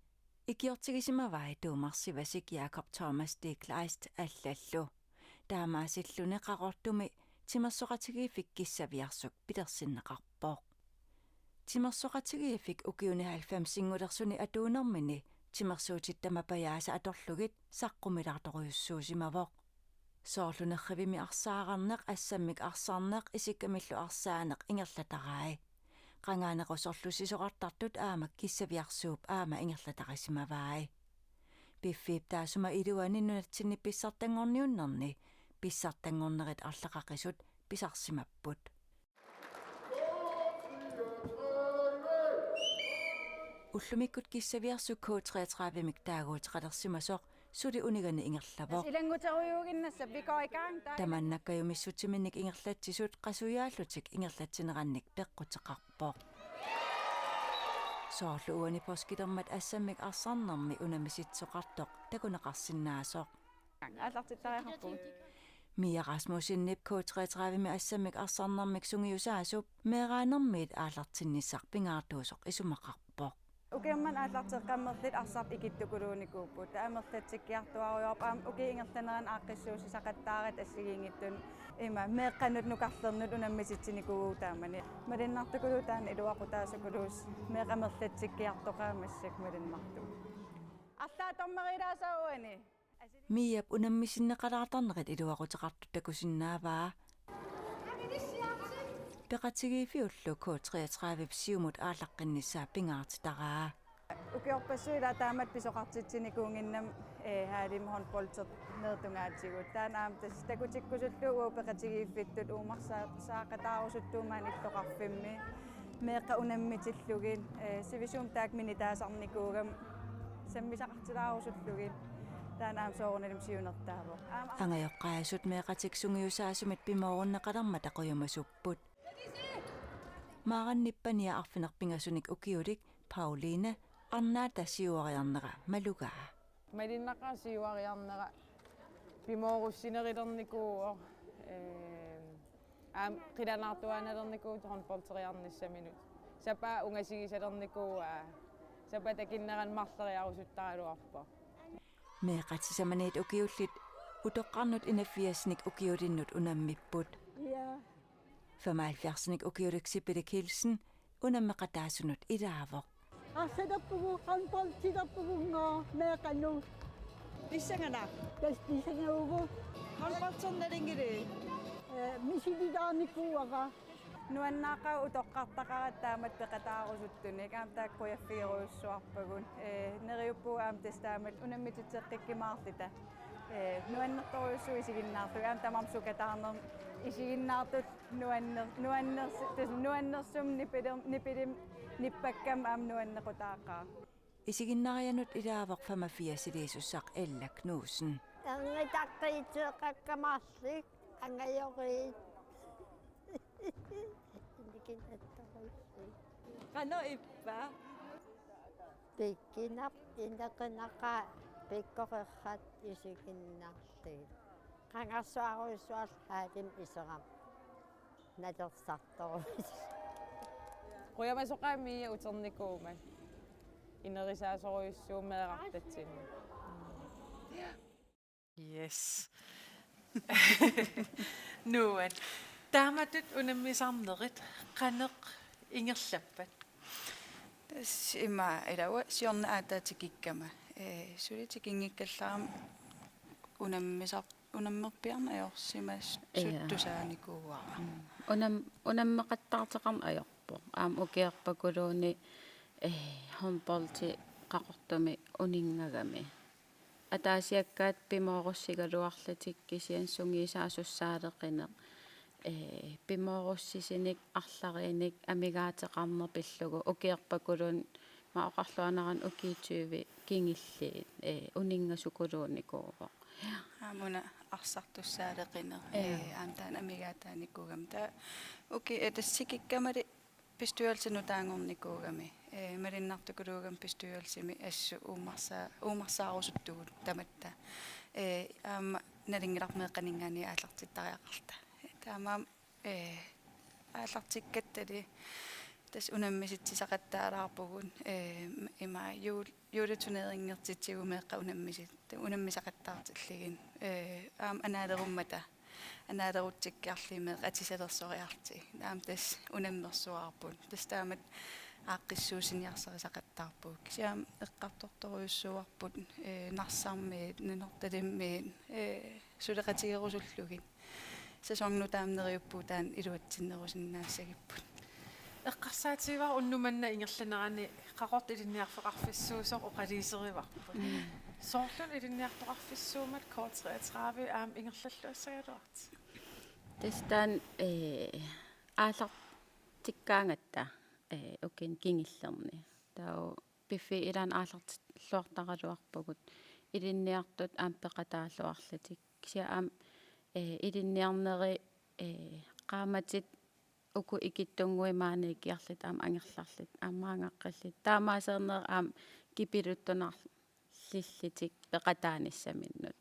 Ikiortigisimavai Tuumarsivasik Jakob Thomas de Kleist allallu. Taamaasilluni Qaqortumi timersoqatigiiffik Kissaviarsuk pilersinneqarpoq. Timersoqatigiiffik ukiuni halvfemsinngulersuni atuunermini timersuutit tamapajaasa atorlugit saqqumilaartorujussuusimavoq. Soorlu nerrivimmi arsaararneq, assammik arsarneq, isikkamillu arsaaneq ingerlatarai. Qangaanerusorlu sisorartartut aamma Kissaviarsuup aamma ingerlatarisimavai. Piffiip taassuma iluani nunatsinni pissartanngorniunnerni pissartanngornerit arlaqaqisut pisarsimapput. Ullumikkut Kissaviarsuk K treogtredive-mik taaguuteqalersimasoq suli unigani ingerlavoq. Ilannguterujuuginnassaaq, vi går i gang. Tamanna kajumissutsiminnik ingerlatsisut qasuiaallutik ingerlatsinerannik peqquteqarpoq. Soorlu uani poorskilermat assammik arsarnermi unammisitsisoqartoq takuneqarsinnaasoq. Aallartittariaqarpugut. Mia Rasmussenip K treogtredive-mi assammik arsarnermik sungiusaasup meeraanermiit aallartinnissaq pingaartuusoq isumaqarpoq. Ukiummat aallarteqqammerluni arsartut ikittukuluunikuupput. Taava amerlatsikkiartuaarujoorput, aamma ukiup ingerlanerani aaqqissuussisaqattaaratta assigiinngitsunik, ima meeqqanut nukarlernut unammisitsinikuuvugut taamani. Malunnartukuluuvoq taanna iluaqutaasukuluusoq, meeqqat amerlatsikkiartoqaat massakkut malunnartumik. Arlaat dommerilaassaaq uani. Miap unammisinneqalaartarnerit iluaquteqartut takusinnaavaa. Peqatigiiffiullu K treogtredive-p siumut aallaqqinnissaa pingaartitaraa. Ukiorpassuit ila taamatut pisoqartitsinikuunnginnama, eh, haalimi håndboldernerit tungaatigut. Taanna aamma tassa takutikkusullugu uagut peqatigiiffittut uumarsaa-, saaqataarusuttuuvoq maani illoqarfimmi. Meeqqat unammitillugit, eh, sivisuumik taakku minitaasarnikuugami sammisaqartilaarusullugit. Taanna aamma soorunalimi siunertaavoq. Aamma angajoqqaajusut meeqqatik sungiusaasumit pimoorunneqalermata qujamasupput. Maarannip pania arfineq-pingasunik ukiulik Pauline arnaata siuariarnera malugaa. Malunnaqaaq siuariarnera pimoorussinerulernikuuvoq, ee, aamma qilanaartuaannalernikuuvoq håndbolderiarnissaminut. Sapaat ungasigisalernikuuaa, Sapaatip akunnerani marloriarusuttaraluarpoq. Meeqqat sisamaniit ukiullit utoqqarnut enogfirsinik ukiulinnut unammipput. Ja. Femoghalvfjerdsinik ukiulik Sipilik Hilsen unammeqataasunut ilaavoq. Arsalerpugut, håndboldtilerpugut meeqqanut. Pissanganaq. Tassa pissangavugut. Håndboldterneringili. Eh, misililaarnikuuara. Nuannaaqaaq utoqqartaqaratta taamatut peqataarusuttunik, aamma taakku qujaffigerujussuarpagut. Eh, neriuppugut aamma tassa taamatut unammisitseqqikkumaarluta. Eh, nuannertorujussuuvoq isiginnaartut, aamma tamarmik sukataarnermik isiginnaartut nuanner-, nuanner-, tassa nuannersumik nipiler-, nipilim-, nippakkamik aamma nuannequtaaqaaq. Isiginnarianut ilaavoq femogfirsiliisussaq Ella Knudsen. Erngitaqqiitseeqqakka marluk angajoriit. Ilikinattorujussuit. Qanoq ippa? Pikkunaq, inequnaqaaq, pikkoreqqat isiginnaarlugit. Qangarsuarujussuarlu haalimik iserama. Nalersartorujussuaq. Qujamasoqaaq Mia uternikuummat. Inerisaasorujussuummat meerartatsinni. Yes. Nuan. Taamatut unammisarnerit qanoq ingerlappat? Tassa ima ilaa siorna aatsaat tikikkama. Eh, suli tikinngikkallarama unammisar-, unammerpiarneq ajorsimasut. Ja. Tusaanikuuara. Mm. Unam-, unammeqattaartoqarneq ajorpoq. Aamma ukiorpakuluunniit, eh, håndboldi Qaqortumi uninngagami. Ataasiakkaat pimoorussigaluarlutik kisianni sungiusaasussaaleqineq. Eh, pimoorussisunik arlariinnik amigaateqarneq pillugu ukiorpakuluunniit ima oqarluarnerani ukiut tyve kingulliit, eh, uninngasukulunikuuvoq. Aamma una arsartussaaleqineq, eh, aamma taanna amigaataanikuugami. Taava uki-, eh, tassa tikikkamali bestyrelsi nutaanngornikuugami. Eh, malunnartukuluugami bestyrelsimi assut uummarsaa-, uummarsaarusuttugut tamatta. Eh, aamma nalunngilarput meeqqaninngaanniit aallartittariaqarluta. Taamaammat, eh, aallartikkattali tassa unammisitsisaqattaalaarpugut, eh, ima juul-, juuliturneringertitsigu meeqqat unammisit-, unammisaqattaartillugit, eh, aamma anaalerummata anaalerutsikkiarlugit meeqqat atisalersoreerlutik. Aamma tassa unammersuarput. Tassa taamatut aaqqissuussiniarsarisaqattaarpugut. Kisianni aamma eqqartortorujussuuarput, eh, Narsarmiit, Nanortalimmiit, eh, suleqatigerusullugit. Sæson nutaamut neriuppugut taanna iluatsinnerusinnaassagipput. Eqqarsaatigivara unnuk manna ingerlanerani Qaqortoq Ilinniarfeqarfissuusoq oqaluuserivarput. Mm. Soorlumi ilinniartoqarfissuummat K treogtredive aamma ingerlalluassagaluartoq? Tassa taanna, eh, aallartikkaangatta, eh, ukiuni kingullerni. Taava piffiit ilaanni aallartilluartaraluarpugut. Ilinniartut aamma peqataalluarlutik. Kisianni aamma, eh, ilinniarneri, eh, qaammatit uku ikittunnguit maaniikkiarlutik aamma angerlarlutik, aamma maanngaqqillutik. Taamaaseernerit aamma kipiluttunarlillutik peqataanissaminnut.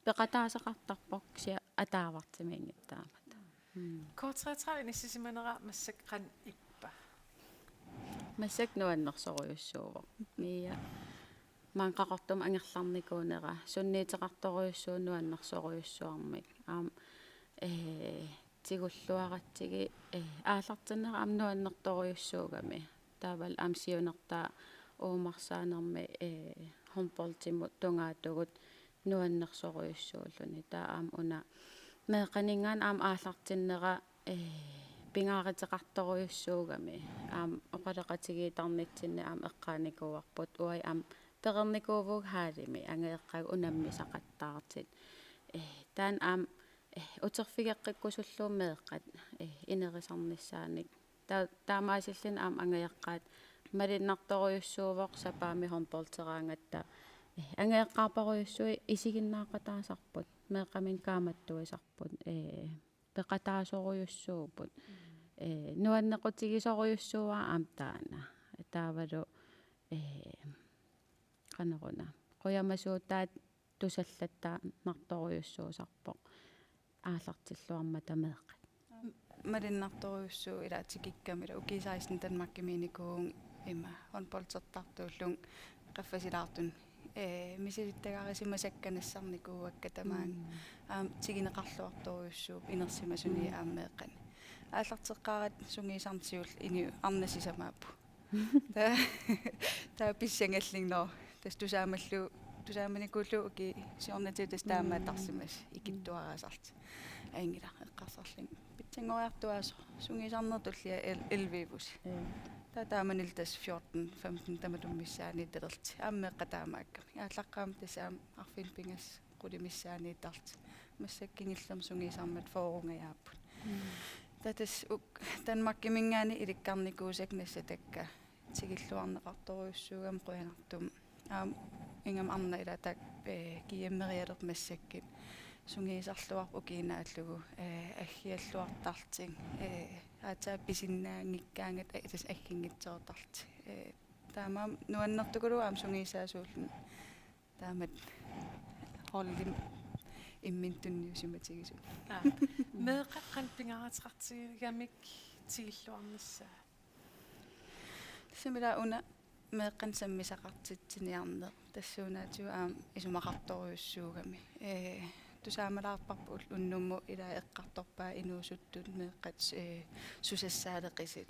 Peqataasaqartarpoq kisianni ataavartumiinngitsoq taamatut. Mm. K treogtredive inissisimanera massakkut qanoq ippa? Massakkut nuannersorujussuuvoq. Mia maani Qaqortumi angerlarnikuunera sunniuteqartorujussuuvoq nuannersorujussuarmik. Aamma, eh, tigulluaratsigit, eh, aallartinnera aamma nuannertorujussuugami. Taavalu aamma siunertaa uummarsaanermi, eh, håndboldimut tungaatigut nuannersorujussuulluni. Taava aamma una meeqqaninngaanniit aamma aallartinnera, eh, pingaaruteqartorujussuugami. Aamma oqaloqatigiittarnitsinni aamma eqqaanikuuarput uagut aamma pereernikuuvugut haalimi angajoqqaagut unammisaqattaartut. Eh, taanna aamma, eh, uterfigeqqikkusullugu meeqqat, eh, inerisarnissaannik. Ta-, taamaasilluni aamma angajoqqaat malunnartorujussuuvoq sapaammi håndbolderaangatta. Eh, angajoqqaarparujussuit isiginnaaqataasarput, meeqqaminnut kaammattuisarput, eh, peqataasorujussuupput. Mm. Eh, nuannequtigisorujussuuara aamma taanna. Taavalu, eh, qanoruna. Qujamasuutaat tusallattaannartorujussuusarpoq aallartilluarmata meeqqat. Malunnartorujussuuvoq ilaa tikikkama ilaa ukiut seksten Danmarkimiinnikuuvunga ima håndboldertartuullunga qaffasilaartuni, ee, misilittagarisimasakka nassarnikuuakka tamaanga. Mm. Aamma tiguneqarluartorujussuupput inersimasuni. Mm. Aamma meeqqani. Aallarteqqaaratta sungiusarneq siulleq inuit arnat sisamaapput. Taava, taava pissangallinngooq. Tassa tusaamallu-, tusaamanikuullugu ukiut siornatigut tassa taamaattarsimasut. Mm. Ikittuaraasarlutik. Ajunngilaq, eqqarsarlunga. Pitsanngoriartuaasoq, sungiusarneq tullia el-, ellevivusi. Mm. Taava taamanilu tassa fjorten, femten tamatuma missaaniittalerlutik. Aamma meeqqat taamaakkami. Aallaqqaammut tassa aamma arfineq-pingasut qulit missaaniittarlutik. Massakkut kingullermik sungiusarmat fyrrengajaapput. Mm. Taava tassa uk-, Danmarkiminngaanniit ilikkarnikuusakka nassatakka tigulluarneqartorujussuugami qujanartumik. Aamma ingammik arnat ilaa taakku, ee, GM-erialerput massakkut. Sungiusarluarput ukiup naallugu, ee, aggialluartarlutik, ee, aatsaat pisinnaanngikkaangatta, ee, tassa aggiunngitsoortarlutik. Ee, taamaammat nuannertukuluuvoq aamma sungiusaasuulluni. Taamatut holdimi imminut tunniusimatigisumik. Aa, meeqqat qanoq pingaaruteqartigigamik tigulluarnissaat? Tassami ilaa una meeqqanik sammisaqartitsiniarneq. Tassuunaatigut aamma isumaqartorujussuugami. Ee, tusaamalaarparput unnummut ilaa eqqartorpaat inuusuttut meeqqat, ee, susassaaleqisut.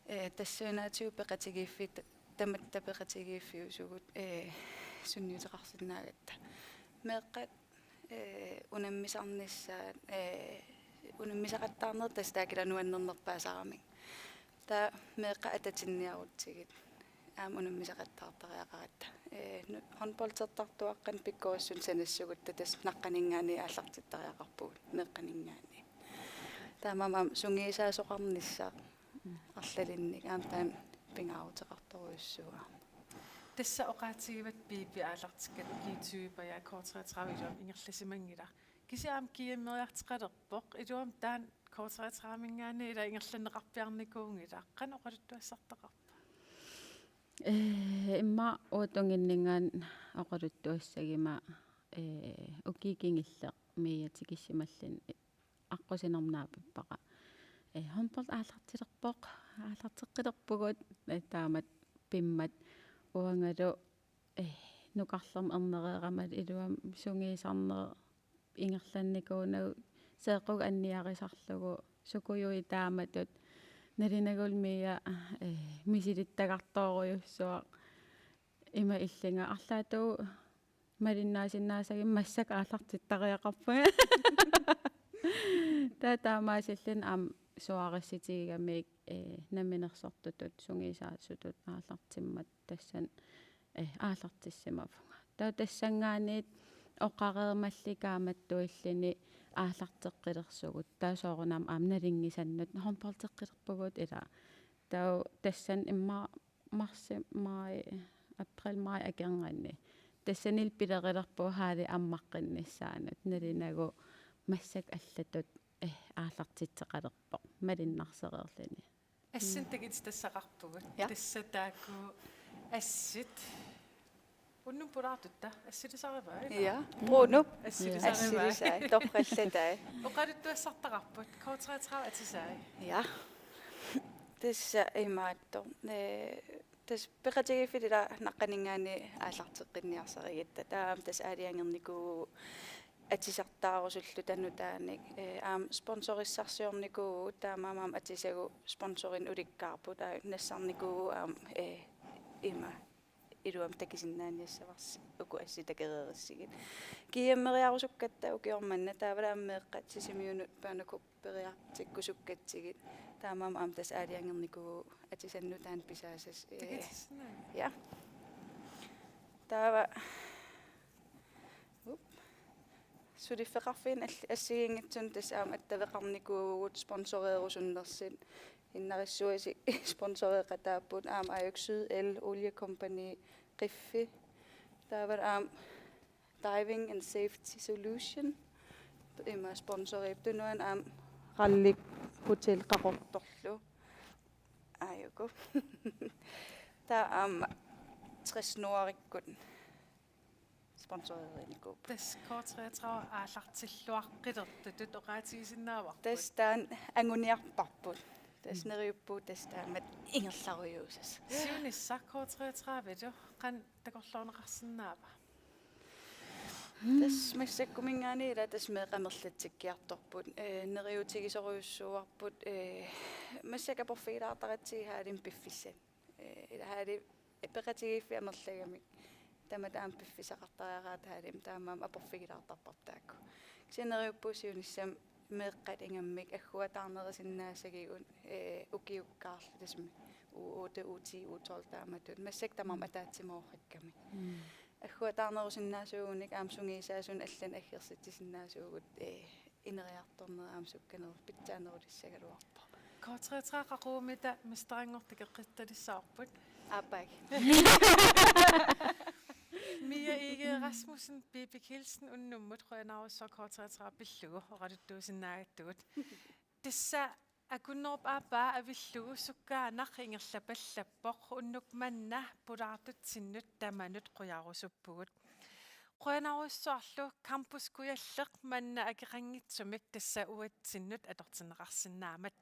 Ee, tassuunaatigut peqatigiiffi-, tamatta peqatigiiffiusugut, ee, sunniuteqarsinnaagatta. Meeqqat, ee, unammisarnissaat, ee, unammisaqattaarneq tassa taakku ilaa nuannernerpaasaramik. Taava meeqqat atatinniarutsigit aamma unammisaqattaartariaqaratta. Ee, nu-, håndboldertartuaqqanik pikkorissunik sanassagutta tassa naqqaninngaanniit aallartittariaqarpugut, meeqqaninngaanniit. Taamaammat aamma sungiusaasoqarnissaq arlalinnik aamma taanna pingaaruteqartorujussuuvoq aamma. Tassa oqaatigivatit Piipi aallartikkat ukiut tyvit pajaat K treogtredive iluamik ingerlasimanngilaq. Kisianni aamma GM-eriartoqalerpoq, iluamik taanna K treogtredive-minngaanniit ilaa ingerlanneqarpiarnikuunngilaq. Qanoq oqaluttuassartaqarpa? Ee, immaqa uagut tunginninngaanniit oqaluttuassaguma, ee, ukiut kingulliit Mia tikissimalluni aqqusinermut naapippara. Ee, håndbold aallartilerpoq, aallarteqqilerpugut, ee, taamatut pimmat uangalu, ee, nukarlermut ernereerama iluamik sungiusarneq ingerlannikuunagu seeqqukkut anniarisarlugu sukujuit taamatut nalunagulu Mia, ee, misilittagartoorujussuaq ima illinga arlaatigut malinnaasinnaasagimmi massakkut aallartittariaqarpunga. Taava taamaasilluni aamma suaarissutigigamik, ee, namminersortutut sungiusaasutut aallartimmat tassani, ee, aallartissimavunga. Taava tassanngaanniit oqareermalli kaammattuilluni aallarteqqilersugut. Taava soorunami aamma nalunngisannut håndboldeqqilerpugut ilaa. Taava tassani immaqa marsi, maj, april, maj akornanni. Tassanilu pilerilerpugut halli ammaqqinnissaanut. Nalunagu massakkut allatut, ee, aallartitseqalerpoq malunnarsereerluni. Assit takutitassaqarpugut. Ja. Tassa taakku assit. Unnuk pulaartutta assilisarivaa, ilaa? Ja. Unnuk. Assilisarivaa. Assilisai. Torrallatai. Oqaluttuassartaqarput. K treogtredive atisai. Ja. Tassa imaattoq. Ee, tassa peqatigiiffiit ilaa naqqaninngaanniit aallarteqqinniarsarigatta. Taava tassa aalajangernikuuvugut atisartaarusulluta nutaanik. Ee, aamma sponsorissarsiornikuuvugut, taamaammat aamma atisagut sponsorinik ulikkaarput, taava nassarnikuuvugut aamma, ee, ima iluamik takusinnaaniassavarsi uku assit takoreerussigit. GM-eriarusukkatta ukioq manna taavalu aamma meeqqat Sisimiunut børnekupperiartikkusukkatsigit. Taamaammat aamma tassa aalajangernikuuvugut atisannut taanna pisaasas-, ee, Takutissinnaanngilaq. Ja. Taava Up. Suliffeqarfiit all-, assigiinngitsunik tassa aamma attaveqarnikuuvugut sponsoreerusunnersut. Innarissavasi sponsoreeqataapput aamma Ajuk Syd El, Oliekompagni, Qiffi. Taava aamma Diving and Safety Solution. Ima sponsoriupput, tunuani aamma Qalleq Hotel Qaqortorlu. Aajuku. Taava aamma tres Nordikkut sponsoreerinikuupput. Tassa K treogtredive aallartilluaqqilertutut oqaatigisinnaavarput. Tassa taanna anguniarparput. Tassa neriuppugut tassa taamatut ingerlarujuussasoq. Siunissaq K treogtredive-lu qanoq takorloorneqarsinnaava? Tassa massakkuminngaanniit ila tassa meeqqat amerlatsikkiartorput, ee, neriuutigisorujussuuarput, ee, massakkut aporfigilaartaratsigit haalimi piffissani. Ee, ila haali peqatigiiffiit amerlagamik. Tamat aamma piffissaqartariaqartut haalimi taamaammat aporfigilaartarparput taakku. Kisianni neriuppugut siunissami meeqqat ingammik agguataarnerusinnaassagigut, ee, ukiukkaarlu tassami U otte, U ti, U tolv taamatut. Massakkut tamarmik ataatsimoorpakkamik. Mm. Agguataarnerusinnaasuugunik aamma sungiusaasunik allanik aggersitsisinnaasuugut, ee, ineriartorneq aamma sukkanerusoq pitsaanerulissagaluarpoq. K treogtredive qaqugumitta mesteranngortut takoqqittalissaapput. Aappaagu. Mia Egede Rasmussen, Bibi Kielsen unnummut qujanarsuaq K treogtredive pillugu oqaluttuusinnaagatsigit. Tassa akunnerup aappaa avillugu sukkaanaq ingerlapallappoq, unnuk manna pulaartutsinnut tamanut qujarusuppugut. Qujanarsuarlu Campus Kujalleq manna akeqanngitsumik tassa uatsinnut atortinneqarsinnaammat.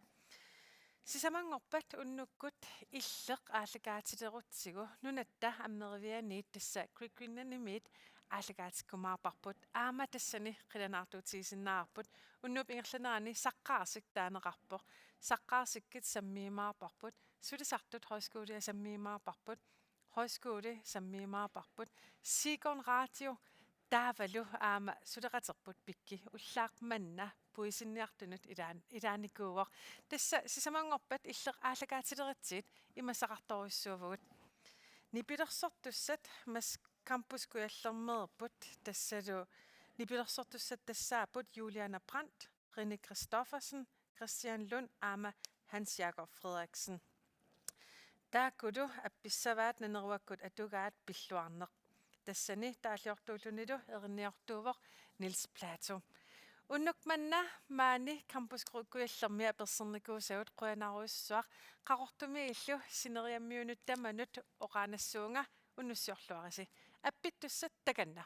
Sisamanngorpat unnukkut Illeq aallakaatilerutsigu Nunatta Ammerivianiit tassa Great Greenlandimiit aallakaatikkumaarparput. Aamma tassani qilanaartuutigisinnaavarput. Unnuup ingerlanerani Saqqaarsik taaneqarpoq. Saqqaarsikkut sammiumaarparput. Sulisartut højskolia sammiumaarparput. Højskole sammiumaarparput. Siikon Radio taavalu aamma suleqaterput Pikki ullaaq manna puisinniartunut ilaan-, ilaanikuuvoq. Tassa sisamanngorpat Illeq aallakaatilerutsigu imassaqartorujussuuvugut. Nipilersortussat massa Campus Kujallermeerput, tassalu nipilersortussat tassaapput Juliane Brandt, Rene Christoffersen, Christian Lund aamma Hans Jakob Frederiksen. Taakkulu appissavaat Naneruakkut atugaat pilluarneq. Tassani taalliortuullunilu erinniortuuvoq Niels Platou. Unnuk manna maani Campus Ku-, Kujallermi apersernikuusagut qujanarsuaq, Qaqortumiillu sineriammiunut tamanut oqaannassuunga unnussiorluarisi. Appittussat takanna.